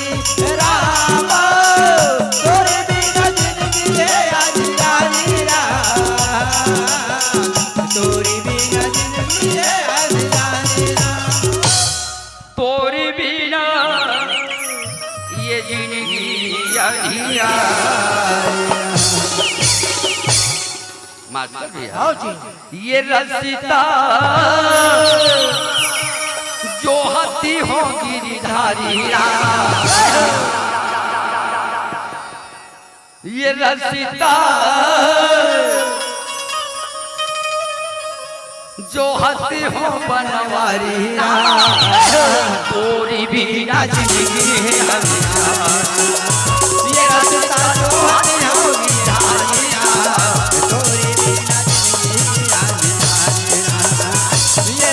राम, तोरे बिना जिंदगी है अंधियारी राम। तोरे बिना जिंदगी है अंधियारी राम। तोरे बिना ये जिंदगी अंधियारी। मास्टर भैया। हाँ जी। ये रस्ता जो हती हो गिरधारी राम, ये रस्ता जो हती हो बनवारी राम, तोरे बिना जिंदगी है अंधियारी। ये रस्ता जो हती हो गिरधारी राम, तोरे बिना जिंदगी है अंधियारी राम। ये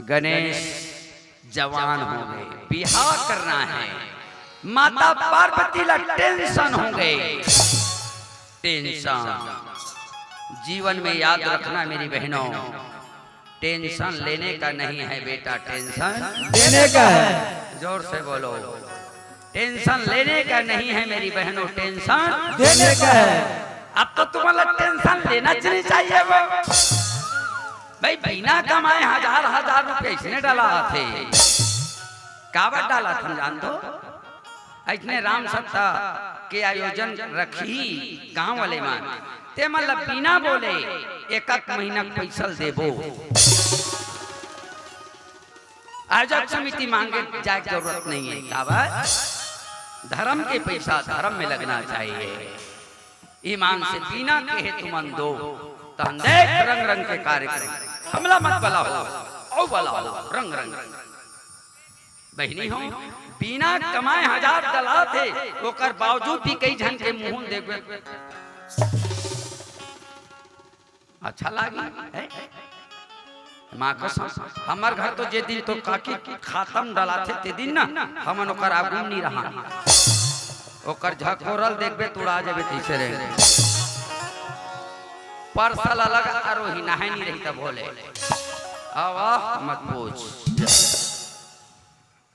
गणेश जवान हो गए, बिहाव करना है, माता पार्वती ला टेंशन हो गए। टेंशन जीवन में याद रखना मेरी बहनों, टेंशन लेने का नहीं है बेटा, टेंशन देने का है। जोर से बोलो, टेंशन लेने का नहीं है मेरी बहनों, टेंशन देने का है। अब तो तुम्हारा टेंशन लेना च नहीं चाहिए वो। भाई, बिना कमाए हजार हजार रुपये इसने डाला थे, काबर डाला था जान दो। अइसने राम सत्ता के आयोजन रखही गांव वाले मन, ते मन ला बिना बोले एक एक महीना के पैसा ल देबो। आयोजक समिति मांगे जाए के जरूरत नहीं है, काबर धर्म के पैसा धर्म में लगना चाहिए। ईमान से बिना कहे तुमन दो, तहन देख रंग रंग के कार्यक्रम, हमला मत बला हो, औ बला हो, रंग रंग। बहिनी हो, बिना कमाए हजार डलाथे, ओकर बावजूद भी कई झन के मुंह देखबे, अच्छा लागी, है? माँ कसम, हमर घर तो जे दिन तो काकी खाता म डलाथे, ते दिन ना, हमन ओकर आगू म नी रहन। ओकर झकोरल देखबे, तुड़ा जेबे, तइसे रहे। परसल अलग, अरो ही नहाय नी रही तब बोले, "आवा, मत पूछ।"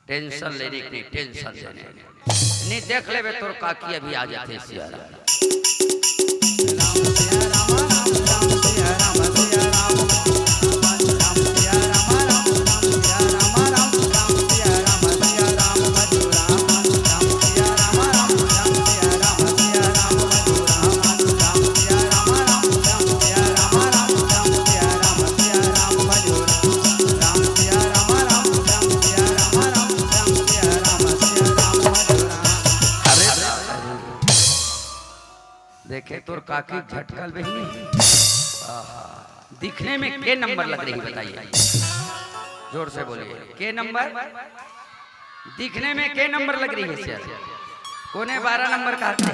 टेंशन लेने की नहीं, टेंशन लेने की। नहीं, देख लेबे, तोर काकी अभी आ जाथे सियारा। देखे तोर काकी झटकल बहिनी। आहा। दिखने में के नंबर लग रही, बताइए, जोर से बोलिए, के नंबर? दिखने में के नंबर लग रही है सर? कोने बारह नंबर का हाथ है?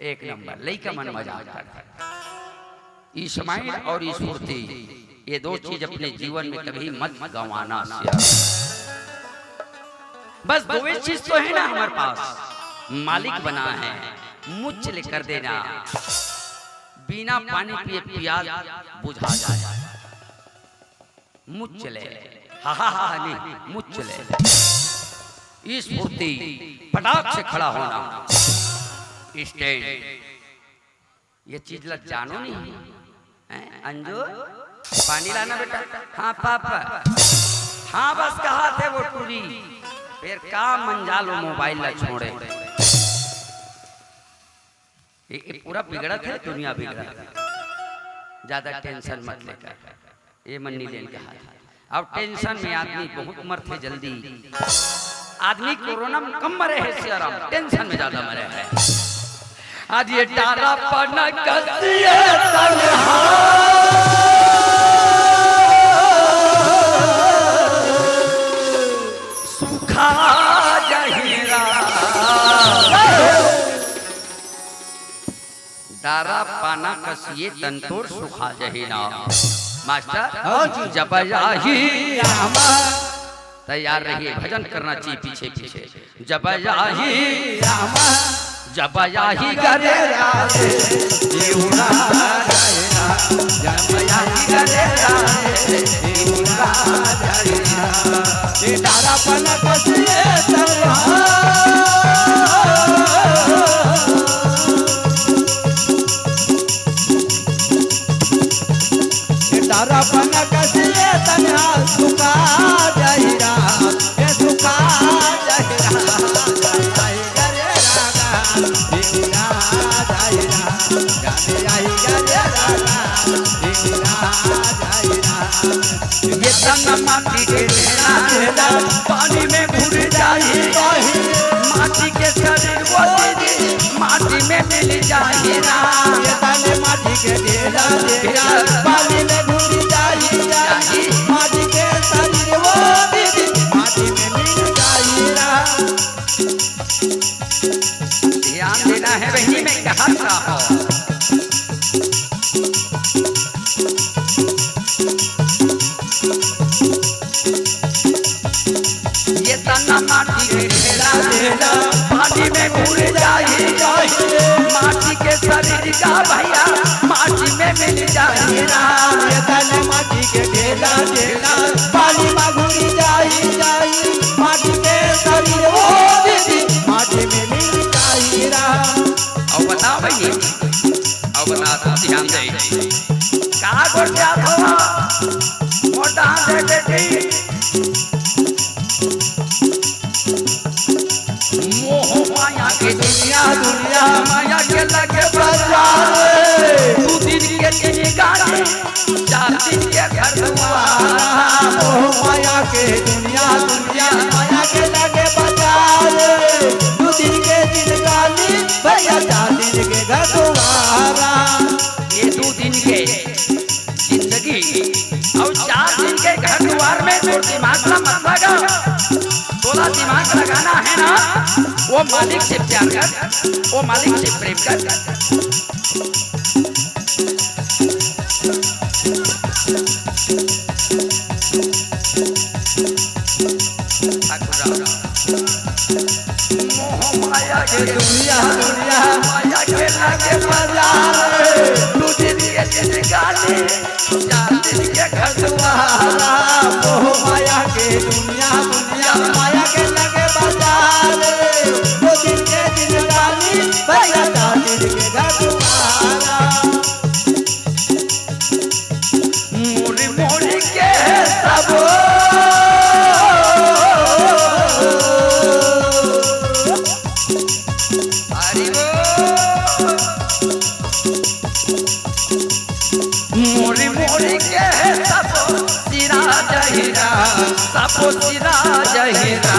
एक नंबर, लइका मन मजाक करथे। स्माइल और स्फूर्ति, ये दो चीज अपने जीवन में कभी मत गंवाना सिया। बस दो ही चीज तो है ना हमारे पास, मालिक बना है, मुच्च ले कर देना, बिना पानी पिए प्यास बुझा जाए। मुच्च ले, हा, हा, हा, हा, नहीं, मुच्च ले। स्फूर्ति, फटाक से खड़ा होना। स्टैंड, ये चीज ला जानो नहीं। हैं, अंजू, पानी लाना बेटा। हाँ, पापा। हाँ, बस कहाथे वो टूरी। फिर का मंजा लो मोबाइल ला छोड़े। ये, ये पूरा बिगड़त है, दुनिया बिगड़त है। ज्यादा टेंशन मत लेकर, ये मन नहीं लेन कहा। अब टेंशन में आदमी बहुत मरथे जल्दी। आदमी कोरोना में कम मरे है सियाराम, टेंशन में ज्यादा मरे है। आज ये डारा पन कसिए तनहा सुखा जहिरा। डारा पाना कसिए तन तोर सुखा जही ना। मास्टर, हाँ जी। जब आही रामा। तैयार रहिए, भजन करना चाहिए पीछे पीछे। जब आही रामा, जब आही गरे राधे, जीवना जाए ना। जब आही गरे राधे, जीवना जाए ना। ये डारा पन कसिए तनहा। डारा पन कसिए तनहा सुखा जाई राम, ए सुखा जाई राम, जाई रे राम, बिगड़ा जाई राम, जाने आई रे राम, बिगड़ा जाई राम। ये तन माटी के ढेला, ढेला, पानी में घुल जाई, माटी के शरीर वो दीदी, माटी में मिल जाई ना। ये तन माटी के ढेला, ढेला, पानी में घुल जाई, जाई, माटी के शरीर वो दीदी, माटी में मिल जाई ना। ध्यान देना है बहिनी, मैं कहा था। ध्यान दे। का गोठियात हव? मोर ध्यान दे बेटी। मोह माया के दुनिया, दुनिया माया के लगे बाजार। दू दिन के जिंदगानी, चार दिन के घर दुआर। मोह माया के दुनिया, दुनिया माया के लगे बाजार। दू दिन के जिंदगानी, भैया चार दिन के घर दुआरा। ये दू दिन के जिंदगी अउ चार दिन के घर दुआर में तोर दिमाग ला मत लगा। तोला दिमाग लगाना है ना, वो मालिक से प्यार कर, वो मालिक से प्रेम कर। ठाकुर राम। मोह माया के दुनिया, दुनिया माया के लागे बाजार। दू दिन के जिंदगानी, चार दिन के घर दुआरा। मोह माया के दुनिया, दुनिया माया के लागे बाजार। दू दिन के जिंदगानी, भैया चार दिन के घर दुआरा। मोरी मोरी के सब। हरि बोल। मोरी मोरी के सब सिरा जहिरा, सब सिरा जहिरा।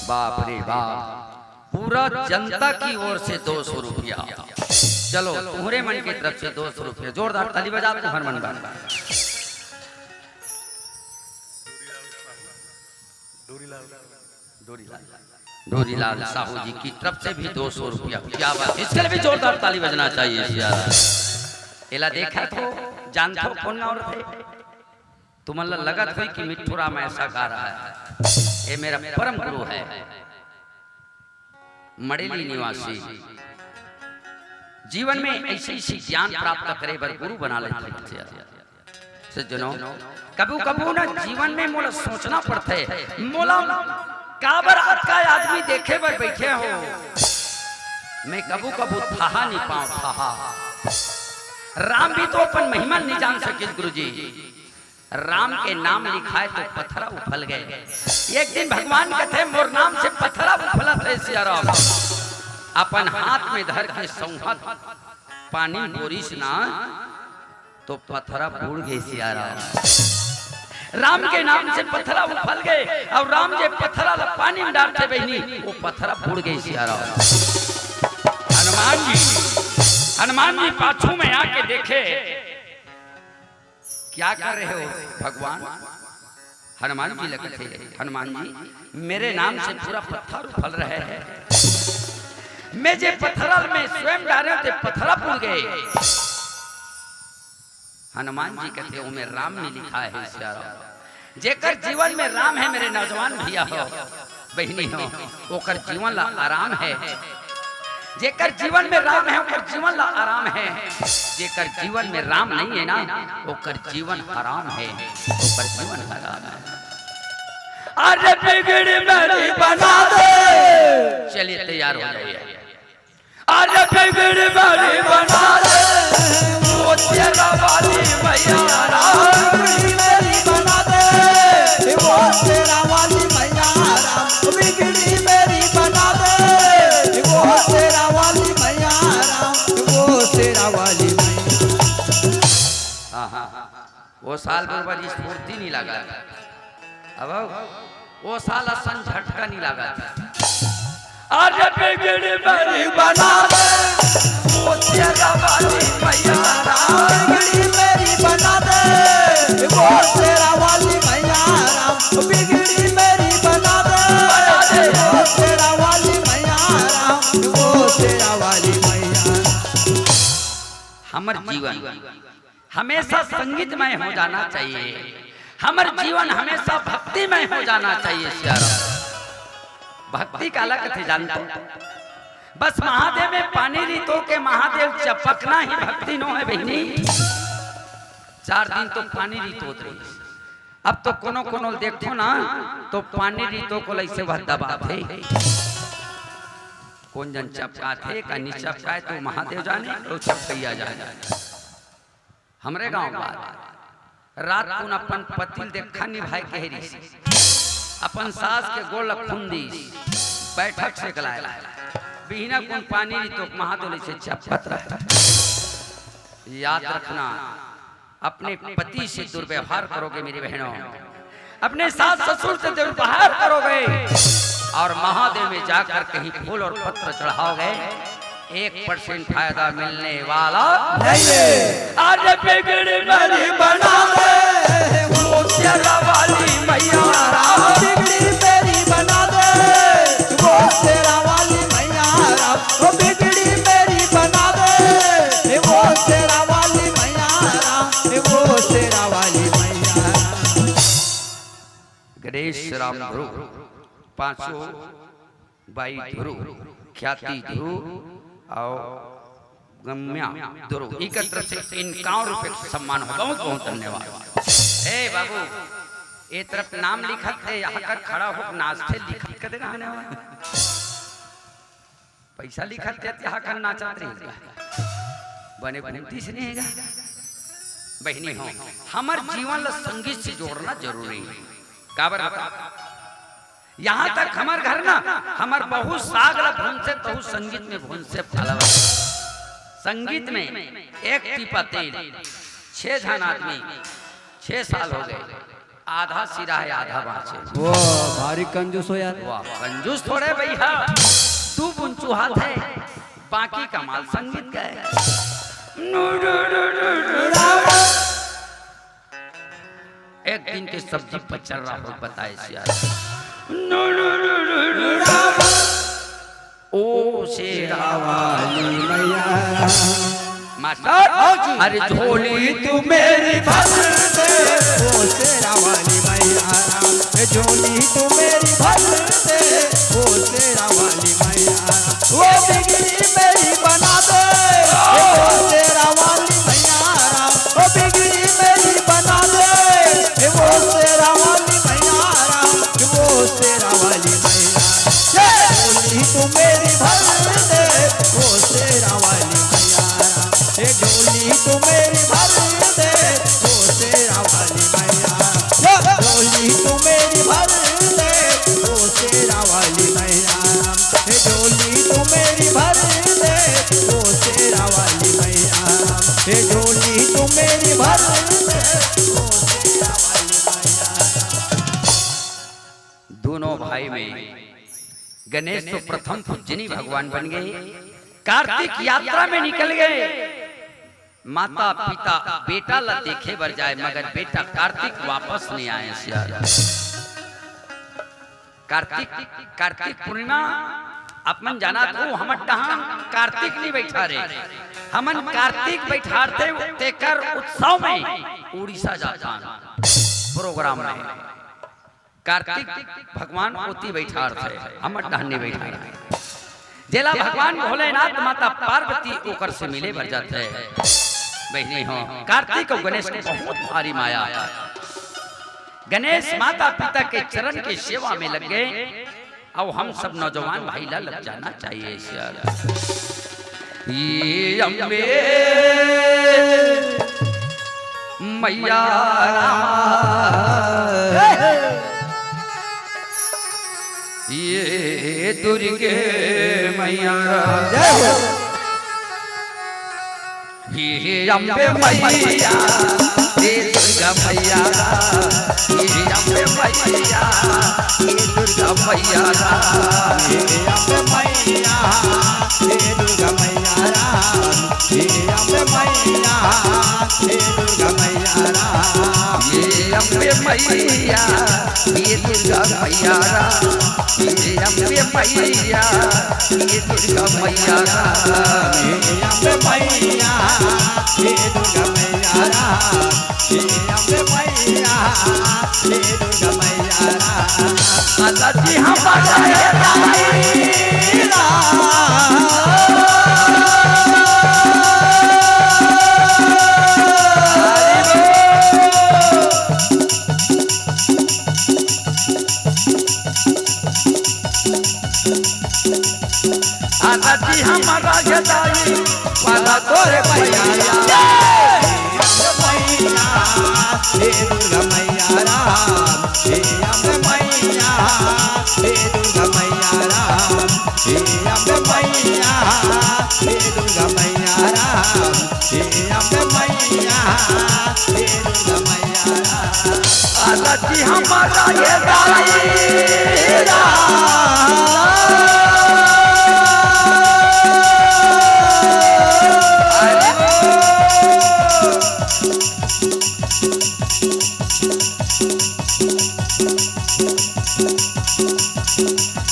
बाप रे बाप, पूरा जनता की ओर से दो सौ रुपया। चलो, तुम्हरे मन की तरफ से दो सौ रुपया, जोरदार ताली बजा तुम्हर मन बर। डोरीलाल, डोरीलाल साहू जी की तरफ से भी दो सौ रुपया। क्या बात, इसके लिए भी जोरदार ताली बजना चाहिए यार। एला देखा तो जानथो कौन गाँव रथे? तुमन ला लगत होई कि मिट्ठू राम ऐसा गा रहा है। ये मेरा परम गुरु है, मड़ेली निवासी। जीवन में ऐसे ऐसे ज्ञान प्राप्त करे बर गुरु बना लेथे। सज्जनों, कभू कभू ना जीवन में मोला सोचना पड़थे, मोला काबर अतका आदमी देखे बर बैठे हो। मैं कभू कभू थाहा नहीं पाऊं, थाहा। राम भी तो अपन महिमा नहीं जान सकिस गुरुजी। राम के नाम लिखाए तो पथरा उफल गए। एक दिन भगवान कथे, "मोर नाम से पथरा उफलत हे सियाराम।" अपन हाथ में धर के सौंहत पानी बोरिस ना, तो पथरा बूड़ गए सियाराम। राम के नाम से पथरा उफल गए, अउ राम जे पथरा ला पानी में डारथे बहिनी, वो पथरा बूड़ गए सियाराम। हनुमान जी, हनुमान जी पाछू में आके देखे, क्या कर रहे हो भगवान? हनुमान जी लगथे, हनुमान जी, मेरे नाम से पूरा पत्थर उफल रहे हैं। मैं जे पत्थर में स्वयं डारे ते पत्थर बूड़ गए। हनुमान जी कथे, "ओमे राम नहीं लिखा है सियाराम।" जेकर जीवन में राम है, मेरे नौजवान भैया हो, बहिनी हो, ओकर जीवन ला आराम है। जेकर जीवन में राम है, ओकर जीवन ला आराम है। जेकर जीवन में राम नहीं है ना, ओकर जीवन हराम है, ओकर जीवन हराम है। अरे बिगड़ी मेरी बना दे। चलिए, तैयार हो जाइए। अरे बिगड़ी मेरी बना दे, वो शेरा वाली मैया राम। बिगड़ी मेरी बना दे, वो शेरा वाली मैया राम। बिगड़ी मेरी बना दे, वो शेरा वाली मैया राम, वो शेरा वाली मैया। हाँ, हाँ, हाँ। वो साल बरोबर स्फूर्ति नहीं लगा। अब वो साल असन झटका नहीं लगा। अरे बिगड़ी मेरी बना दे, वो शेरा वाली मैया राम। बिगड़ी मेरी बना दे, वो शेरा वाली मैया राम। बिगड़ी मेरी बना दे, वो शेरा वाली मैया राम, वो शेरा वाली मैया। हमर जीवन हमेशा संगीतमय हो जाना चाहिए, हमर जीवन हमेशा भक्तिमय हो जाना चाहिए। सियाराम, भक्ति काला कथे जानत हो? बस महादेव में पानी रितो के महादेव चपकना ही भक्ति नो हे बहिनी। चार दिन तो पानी रितोत रहिस, अब तो कोनो कोनो ल देखथो ना, तो पानी रितो को ल अइसे वह दबाथे। कोन जन चपकाथे का नी चपकाय तो महादेव जाने, तो चपकइया जाने। हमरे गांव बात, रात कुन अपन पति ल देखा निभाय कहे रिहिस, अपन सास के गोड़ ल खूंद दिस, बैठक सेकलाय ला, बिहना कुन पानी रितो के महादेव ल अइसे चपकत रहे। याद रखना, अपने पति से दुर्व्यवहार करोगे मेरी बहनों, अपने सास ससुर से दुर्व्यवहार करोगे और महादेव में जाकर कहीं फूल और पत्र चढ़ाओगे, एक परसेंट फायदा मिलने वाला नहीं है। आज बिगड़ी मेरी बना दे, वो शेरा वाली मैया राम। बिगड़ी मेरी बना दे, वो शेरा वाली मैया राम। वो बिगड़ी मेरी बना दे, वो शेरा वाली मैया राम। वो शेरा वाली मैया राम। गणेश राम ध्रुव, पांचों बाई ध्रुव, ख्याति ध्रुव और गम्या ध्रुव, इकर तरफ से इक्यावन रुपए का सम्मान हो। बहुत बहुत धन्यवाद। ए बाबू, ए तरफ नाम लिखत हे, यहाँ कर खड़ा हो नाचथे लिखत कदे रहने वाला। पैसा लिखत हे, यहाँ कर नाचत रही। बने घूमती से नहीं है। बहिनी हो, हमर जीवन ला संगीत से जोड़ना जरूरी है। काबर बता, यहाँ तक हमर घर ना, हमर बहू साग ला भूंजथे, तहू संगीत में भूंजथे, फलवा। संगीत में एक टीपा तेल, छह झन आदमी, छह साल हो गए, आधा सिरा है, आधा बाँचे। वो भारी कंजूस हो यार। वाह, कंजूस थोड़े भैया, तू बुन चुहाथे, बाकी कमाल संगीत का है। एक दिन के सब्जी पचर रहा हो, बताए सियार। ओ शेरा वाली मैया। मास्टर, आओ जी। अरे झोली तू मेरी भर दे, ओ शेरा वाली मैया। ए झोली तू मेरी भर दे, ओ शेरा वाली मैया। ओ बिगड़ी मेरी बना दे, ओ शेरा वाली मैया। ओ बिगड़ी मेरी बना दे, ए वो शेरा वाली मैया राम, ए वो शेरा वाली मैया। ये झोली तू मेरी भर दे, वो शेरा वाली मैया राम। ये झोली तू मेरी भर दे, वो शेरा वाली मैया। ये झोली तू मेरी भर दे, वो शेरा वाली मैया राम। ये झोली तू मेरी भर दे, वो शेरा वाली मैया राम। ये झोली तू मेरी भर दे, वो शेरा वाली मैया। दोनों भाई में गणेश तो प्रथम पूजनीय भगवान बन गए, कार्तिक यात्रा में निकल गए। माता पिता बेटा ला देखे बर जाए, मगर बेटा कार्तिक वापस नहीं आए। सियार कार्तिक, कार्तिक पूर्णिमा आप मन जानत हो, हमर डहान कार्तिक नहीं बैठा रे, हमन कार्तिक बैठारथे, तेकर उत्सव में उड़ीसा जाथन प्रोग्राम में। कार्तिक भगवान ओती बैठारथे, हमर डहान नहीं बैठारथे। जेला भगवान भोलेनाथ माता पार्वती ओकर से मिले बर जाथे। बहिनी हो, कार्तिक अउ गणेश के बहुत भारी माया। गणेश माता पिता के चरण के सेवा में लग गए, अउ हम सब नौजवान भाई ला लग जाना चाहिए। सियार। ये अम्बे मैया रामा, ये दुर्गे मैया रामा। जय हो। हे अम्बे मैया, हे दुर्गा मैया राम, हे अम्बे मैया, हे दुर्गा मैया राम। हे अम्बे मैया, हे दुर्गा मैया राम, हे अम्बे मैया, हे दुर्गा मैया राम। हे अम्बे मैया, हे दुर्गा मैया राम, हे अम्बे मैया, हे दुर्गा मैया राम। हे अम्बे मैया, हे दुर्गा मैया राम, हे अम्बे मैया, हे दुर्गा मैया राम। अदाजी हमारा हे दाई राम। अदाजी हमारा हे दाई, पाला तोरे पैया। हे दुर्गा मैया राम, हे अम्बे मैया, हे दुर्गा मैया राम, हे अम्बे मैया, हे दुर्गा मैया राम, हे अम्बे मैया, हे दुर्गा मैया राम। अदाजी हमारा हे दाई राम। अरे ओ।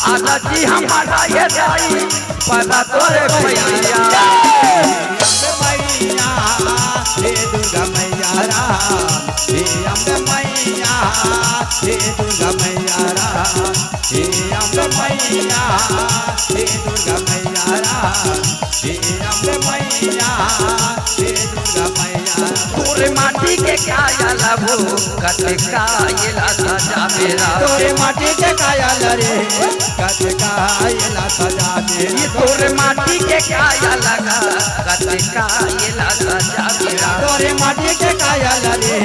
अदाजी हमारा हे दाई, पाला तोरे पैया। हे अम्बे मैया, हे दुर्गा मैया राम, हे अम्बे मैया, हे दुर्गा मैया राम, हे अम्बे मैया, हे दुर्गा मैया राम, हे अम्बे मैया, हे दुर्गा मैया। तोरे माटी के काया ला वो कतका एला सजाबे रा। तोरे माटी के काया ला रे, कतका एला सजाबे रा। ये तोरे माटी के काया लगा, कतका एला सजाबे रा। तोरे माटी के काया ला रे,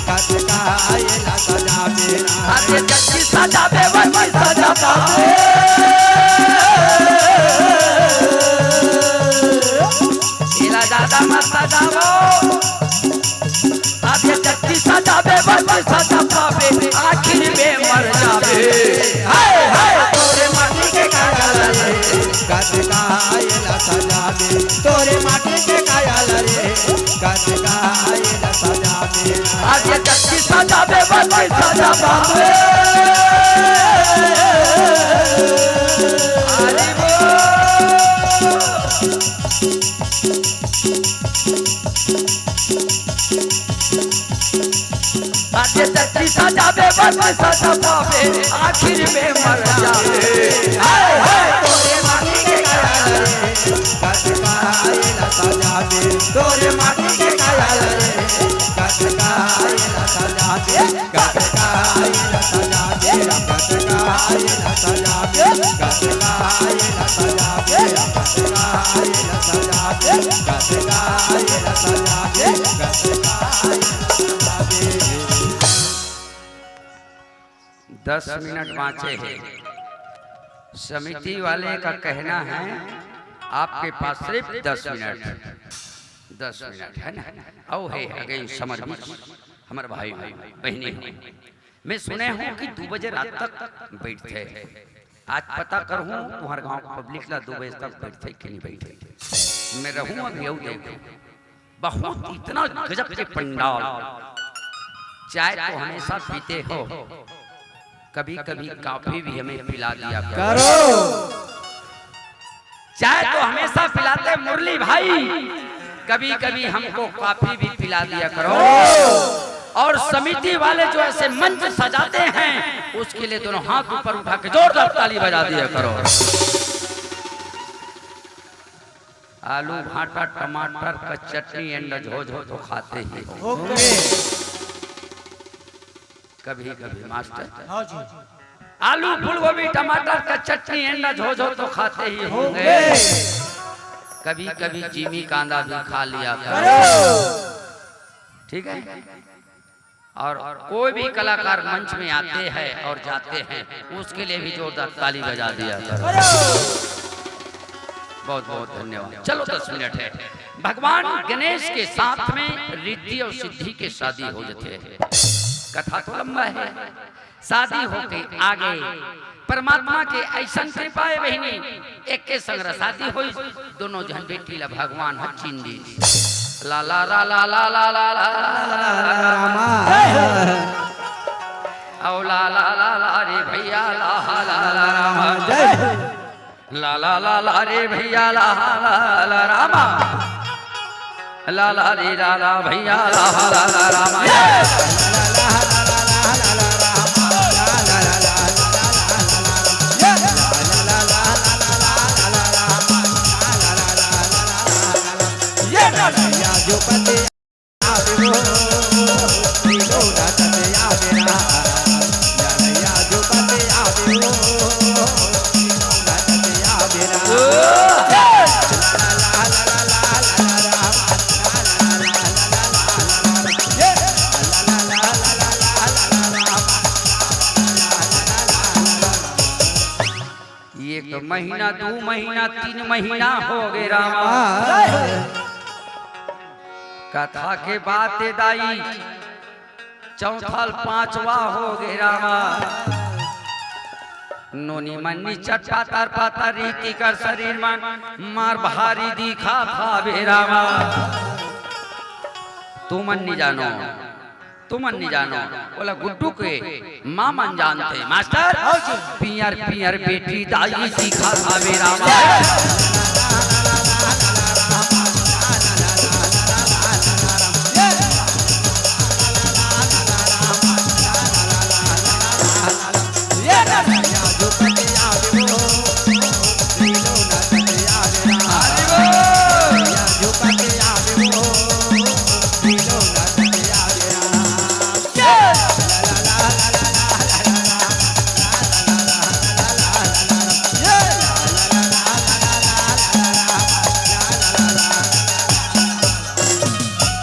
कतका एला सजाबे रा। अरे जच्ची सजाबे, वच्ची सजाबे। एला ज्यादा मत सजावो। अब ये जच्ची सजाबे, बच्ची सजा पाबे, आखिर में मर जाबे। हाय, हाय, तोरे माटी के काया ला रे, कतका एला सजाबे। तोरे माटी के काया ला रे, कतका एला सजाबे। अब ये जच्ची सजाबे, बच्ची सजा पाबे। अरे वो। अरे जच्ची सजाबे, बच्ची सजा पाबे, आखिर में मर जाबे। हाय, हाय, तोरे माटी के काया रे, कतका एला सजाबे। तोरे माटी के काया रे, कतका एला सजाबे। दस मिनट बाँचे हे। समिति वाले का कहना है, आपके पास सिर्फ दस मिनट, दस मिनट है ना? अउ हे, अगे समर्पित हमर भाई, बहिनी हो। मैं सुने हूँ कि दू बजे रात तक बैठथे। आज पता करहूँ, तुम्हर गाँव के पब्लिक ला दू बजे तक बैठथे कि नहीं बैठथे। मैं रहूँ अभी, अउ देखहूँ। बहुत इतना गजब के पंडाल। चाय तो हमेशा पीते हो, कभी-कभी कॉफी भी हमें पिला दिया करो। करो। चाय तो हमेशा पिलाते मुरली भाई, कभी-कभी हमको कॉफी भी पिला दिया करो। करो। और समिति वाले जो ऐसे मंच सजाते हैं, उसके लिए दोनों हाथ ऊपर उठा के जोरदार ताली बजा दिया करो। आलू, भाटा, टमाटर का चटनी, अंडा, झोझो तो खाते ही हो। ओके। कभी-कभी मास्टर। हाँ जी। आलू, फूलगोभी, टमाटर का चटनी, अंडा, झोझो तो खाते ही होंगे। ओके। कभी-कभी जिमी कांदा भी खा लिया करो। करो। ठीक है? और कोई भी कलाकार मंच में आते हैं और जाते हैं, उसके लिए भी जोरदार ताली बजा दिया करो। बहुत बहुत धन्यवाद। चलो, दस मिनट है। भगवान गणेश के साथ में रिद्धि और सिद्धि के शादी हो जाते हैं। कथा तो लंबा है। शादी होके आगे परमात्मा के ऐसन कृपा है बहिनी, एक के संग शादी होई, दोनों झन बेटी ला भगवान ह चीन दी। ला ला ला ला ला ला ला ला ला ला ला रामा। औ ला ला ला ला रे भैया ला ला ला ला रामा। जय। ला ला ला ला रे भैया ला ला ला रामा। ला ला रे ला ला भैया ला ला ला रामा। एक महीना, दू महीना, तीन महीना हो गे रामा। कथा के बात ए दाई, चौथा ल पांचवा हो गे रामा। नोनी मन नी चट पातर पातर रीति कर शरीर मन मार भारी दिखा था बे रामा। तुमन नी जानो, तुमन नी जानो, ओला गुड्डू के माँ मन जानथे। मास्टर, पियर पियर बेटी दाई दिखा था बे रामा।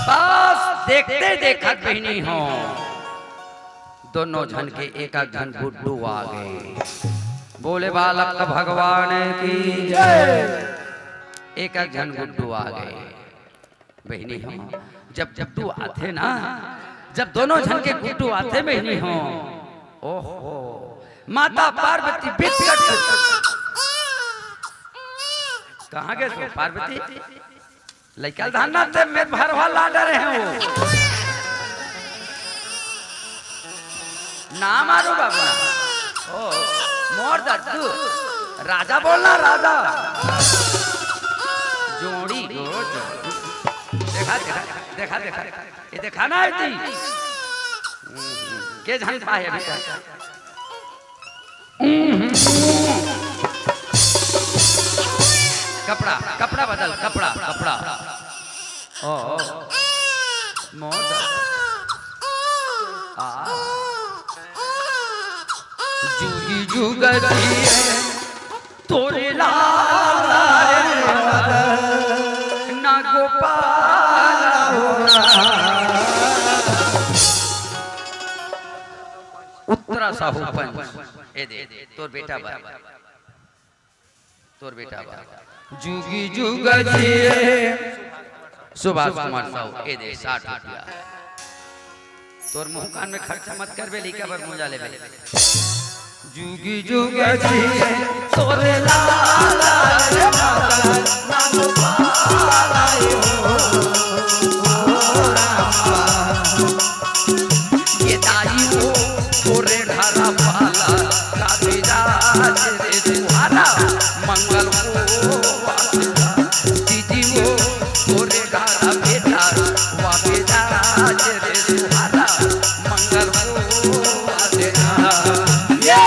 बस देखते देखत बहिनी हो, दोनों झन के एक एक झन गुड्डू आ गे। बोले बालक भगवान की जय। एक एक झन गुड्डू आ गे। बहिनी हो, जब गुड्डू आथे ना, जब दोनों झन के गुड्डू आथे बहिनी हो, ओहो, माता पार्वती बिकट। कहाँ गे सो पार्वती? लइका ल धान ना ते में भरवा ला डरे हैं वो। ना मारो बाबू ना। ओ, मोर दद्दू। राजा बोलना, राजा। जोड़ी। देखा, देखा, देखा, देखा। ये देखा ना आती? के झन पाए अभी तक? कपड़ा, कपड़ा बदल, कपड़ा, कपड़ा। ओ, ओ। मोर। आ। जुगी जुग जिए तोरे लाल ना गोपाल हो। उत्तरा साहू पंच, ए दे, तोर बेटा बा, तोर बेटा बा। जुगी जुग जिए। सुभाष कुमार साहू, ए दे, साठ रुपया। तोर मुंह कान में खर्चा मत करबे, लइका बर मोजा लेबे। जुगी जुग जिए तोरे लाल रे माता, नाम पालाई हो। ये दाई हो तोरे घर पाला, काबिराज रे तुम्हारा मंगल हो। दीदी हो तोरे घर बेटा, वाबेराज रे तुम्हारा मंगल हो। ये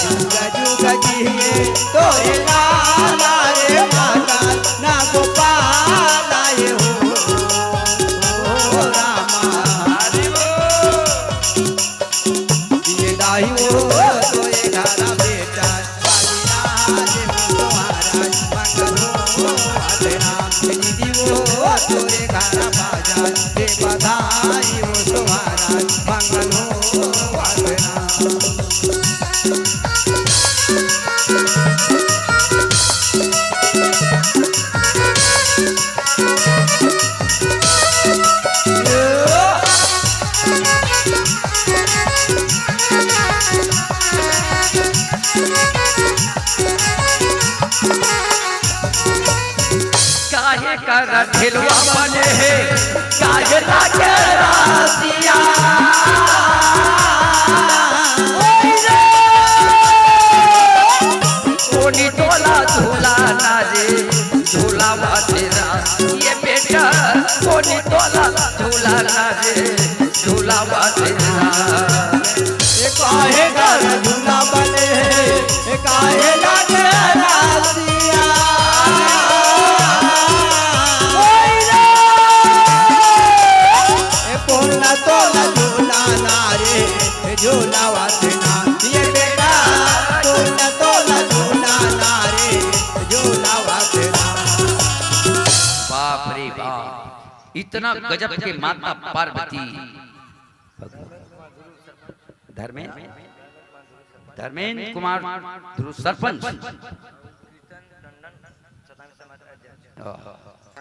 जुग जुग जिए तोरे लाल रे माता, ना गोपाल आए हो। ओ रामा। ये दाई हो तोरे घर बेटा, बाजीराज हो तुम्हारा मंगल हो। राम दीदी हो तोरे घर बाजा, दे बधाई हो तुम्हारा मंगल हो। राम। ढिलवा बने हे, काहे लागे रासिया। ओई रे, कोनी तोला झूला ना रे, झूलावा तेरा, ये बेटा, कोनी तोला झूला ना रे, झूलावा तेरा। ए काहे घर झूला बने हे, ए काहे लागे रासिया। ओई रे। ए कोन तोला झूला ना रे, ए झूलावा तेरा। ये बेटा, कोन तोला झूला ना रे, ए झूलावा तेरा। बाप रे बाप, इतना गजब के माता पार्वती। धर्मेंद्र, धर्मेंद्र कुमार ध्रुव सरपंच,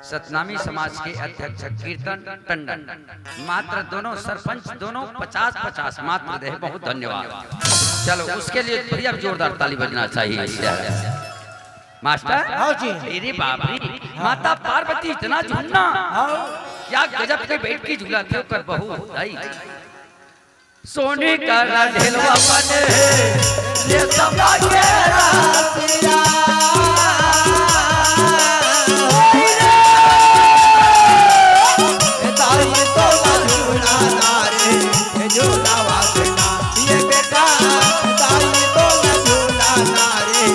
सतनामी समाज के अध्यक्ष कीर्तन टंडन, मात्र दोनों सरपंच, दोनों पचास पचास मात्र दे, बहुत धन्यवाद। चलो, उसके लिए भैया जोरदार ताली बजना चाहिए। मास्टर? हाँ जी। अरे बाप रे, माता पार्वती इतना झूलना। हाँ। क्या गजब के बैठ के झूला थे ओकर बहू, दाई। सोने का ढेलवा बने हे, ये सब लागे रासिया। दाई तो ना झूला ना रे, झूलावा तेरा। ये बेटा, दाई तो ना झूला ना रे,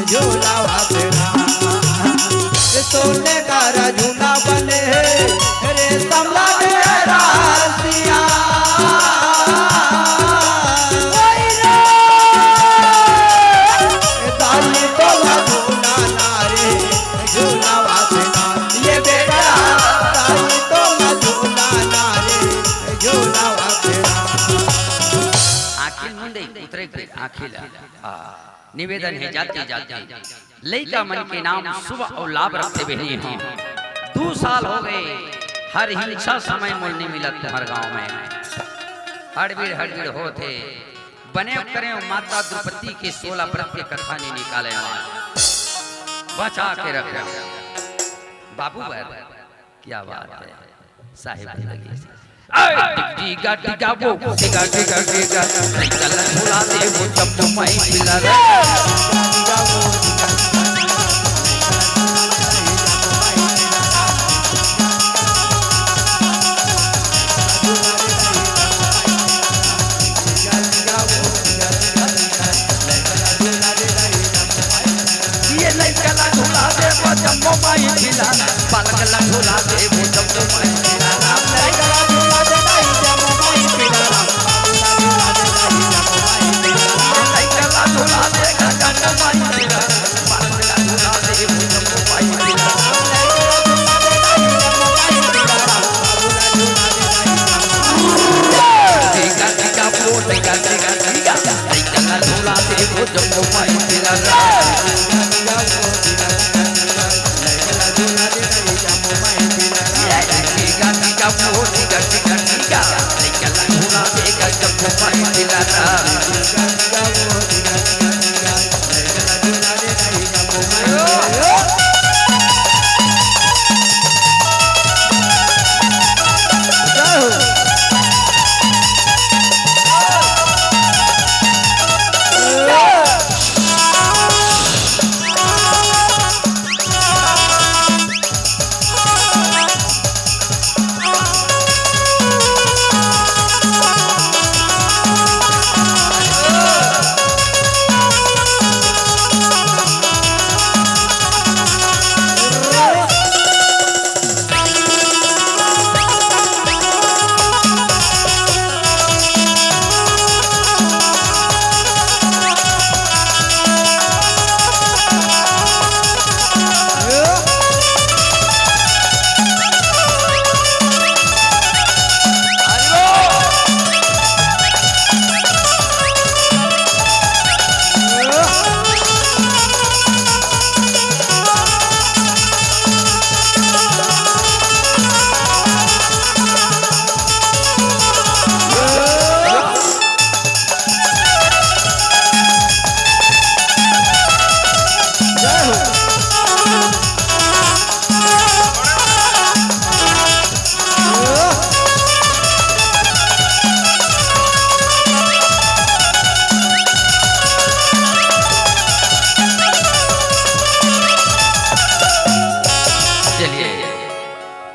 झूलावा तेरा। सोने का झूला बने हे, रेशम लागे रासिया। ओई रे, दाई तो ना झूला ना रे, झूलावा तेरा। ये बेटा, दाई तो ना झूला ना रे, झूलावा तेरा। आँखी मुंदे उतरे के आँखी ला। आ, निवेदन हे जाते जाते लइका मन के नाम शुभ अउ लाभ रखते बहिनी हो। दू साल हो गए, हर हिंसा समय मोल नहीं मिलत तुम्हर गांव में। हड़बीड़ हड़बीड़ होत हे, बने करे माता द्रौपदी के सोलह व्रत के कथा नहीं निकाले वहाँ। बचा के रखे बाबू बर। क्या बात है साहेब जिंदगी। ए, टिक टिका टिका वो, टिका टिका टिका, चल झूला दे वो चप्पू माई पिला रे। ये लइका ला झूला दे वो जम्मो माई पिला, बालक ला झूला दे वो जम्मो माई पिला। लइका ला झूला दे दाई जम्मो माई पिला। लइका ला झूला दे जम्मो माई पिला।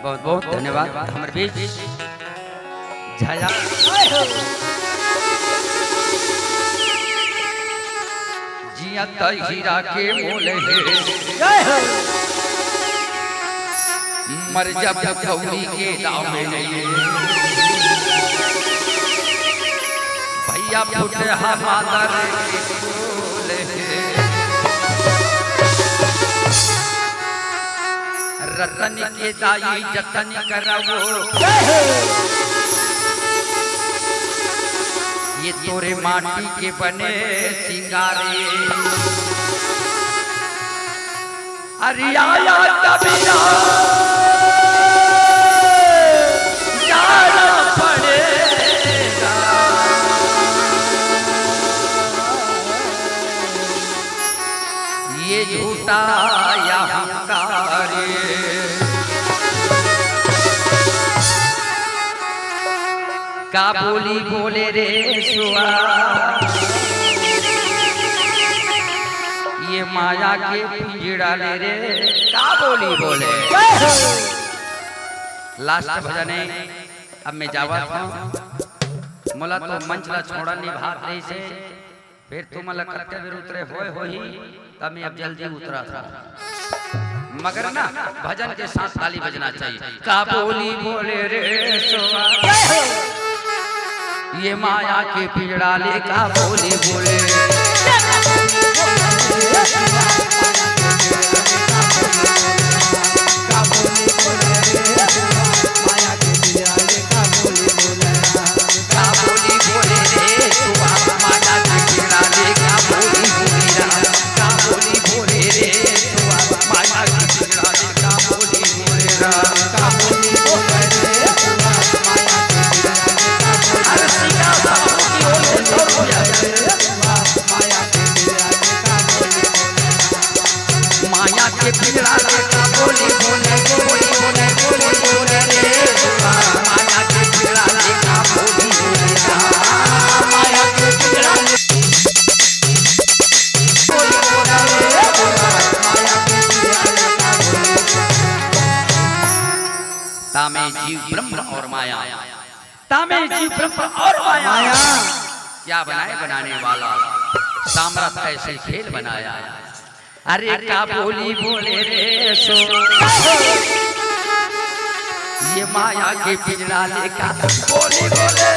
बहुत बहुत धन्यवाद। हमर बीच झाया जियत हीरा के मोल हे, जय हो। मर जब गौरी के दाव में नहीं। भैया फुटहा मादर के बोल हे। रतन के दाई जतन करवो, ये तोरे माटी के बने सिंगारे। अरे आया तबिया जाना पड़ेगा। ये झूठा अहंकार। का बोली बोले रे सुआ, ये माया के पिंजड़ा ले रे। का बोली बोले। लास्ट भजन हे, अब मैं जावत हूँ। मोला तो मंच ला छोड़न नहीं भात रही से। फिर तुमन ला कतका बेर उतरे होय होही, त मैं अब जल्दी उतरत हूँ। मगर ना, भजन के साथ ताली बजना चाहिए। का बोली बोले रे सोआ, ये माया के पिंजड़ा ले का बोली बोले। का बोली बोले रे सोआ, माया के पिंजड़ा ले का बोली बोले। का बोली बोले रे सुआ, माया के पिंजड़ा ले का बोली बोले रा। का बोली बोले रे सुआ, माया के पिंजड़ा ले का बोली बोले रा। का बोली बोले रे सुआ, माया के पिंजड़ा ले का बोली बोले रा। अरे सीधा सामने की ओर से दौड़ गया। माया के पिंजड़ा ले का बोली बोले रा। माया के पिंजड़ा ले का बोली बोले, बोली बोले, बोली बोले रे सुआ। माया के पिंजड़ा ले का बोली बोले रा। माया के पिंजड़ा ले बोली बोले रे सुआ। माया के पिंजड़ा ले का बोली बोले रा। तामे जीव ब्रह्म और माया, तामे जीव ब्रह्म और माया। माया। क्या बनाए बनाने वाला, सामरथ ऐसे खेल बनाया। अरे का बोली बोले रे सो, ये माया के पिंजड़ा ले का बोली बोले।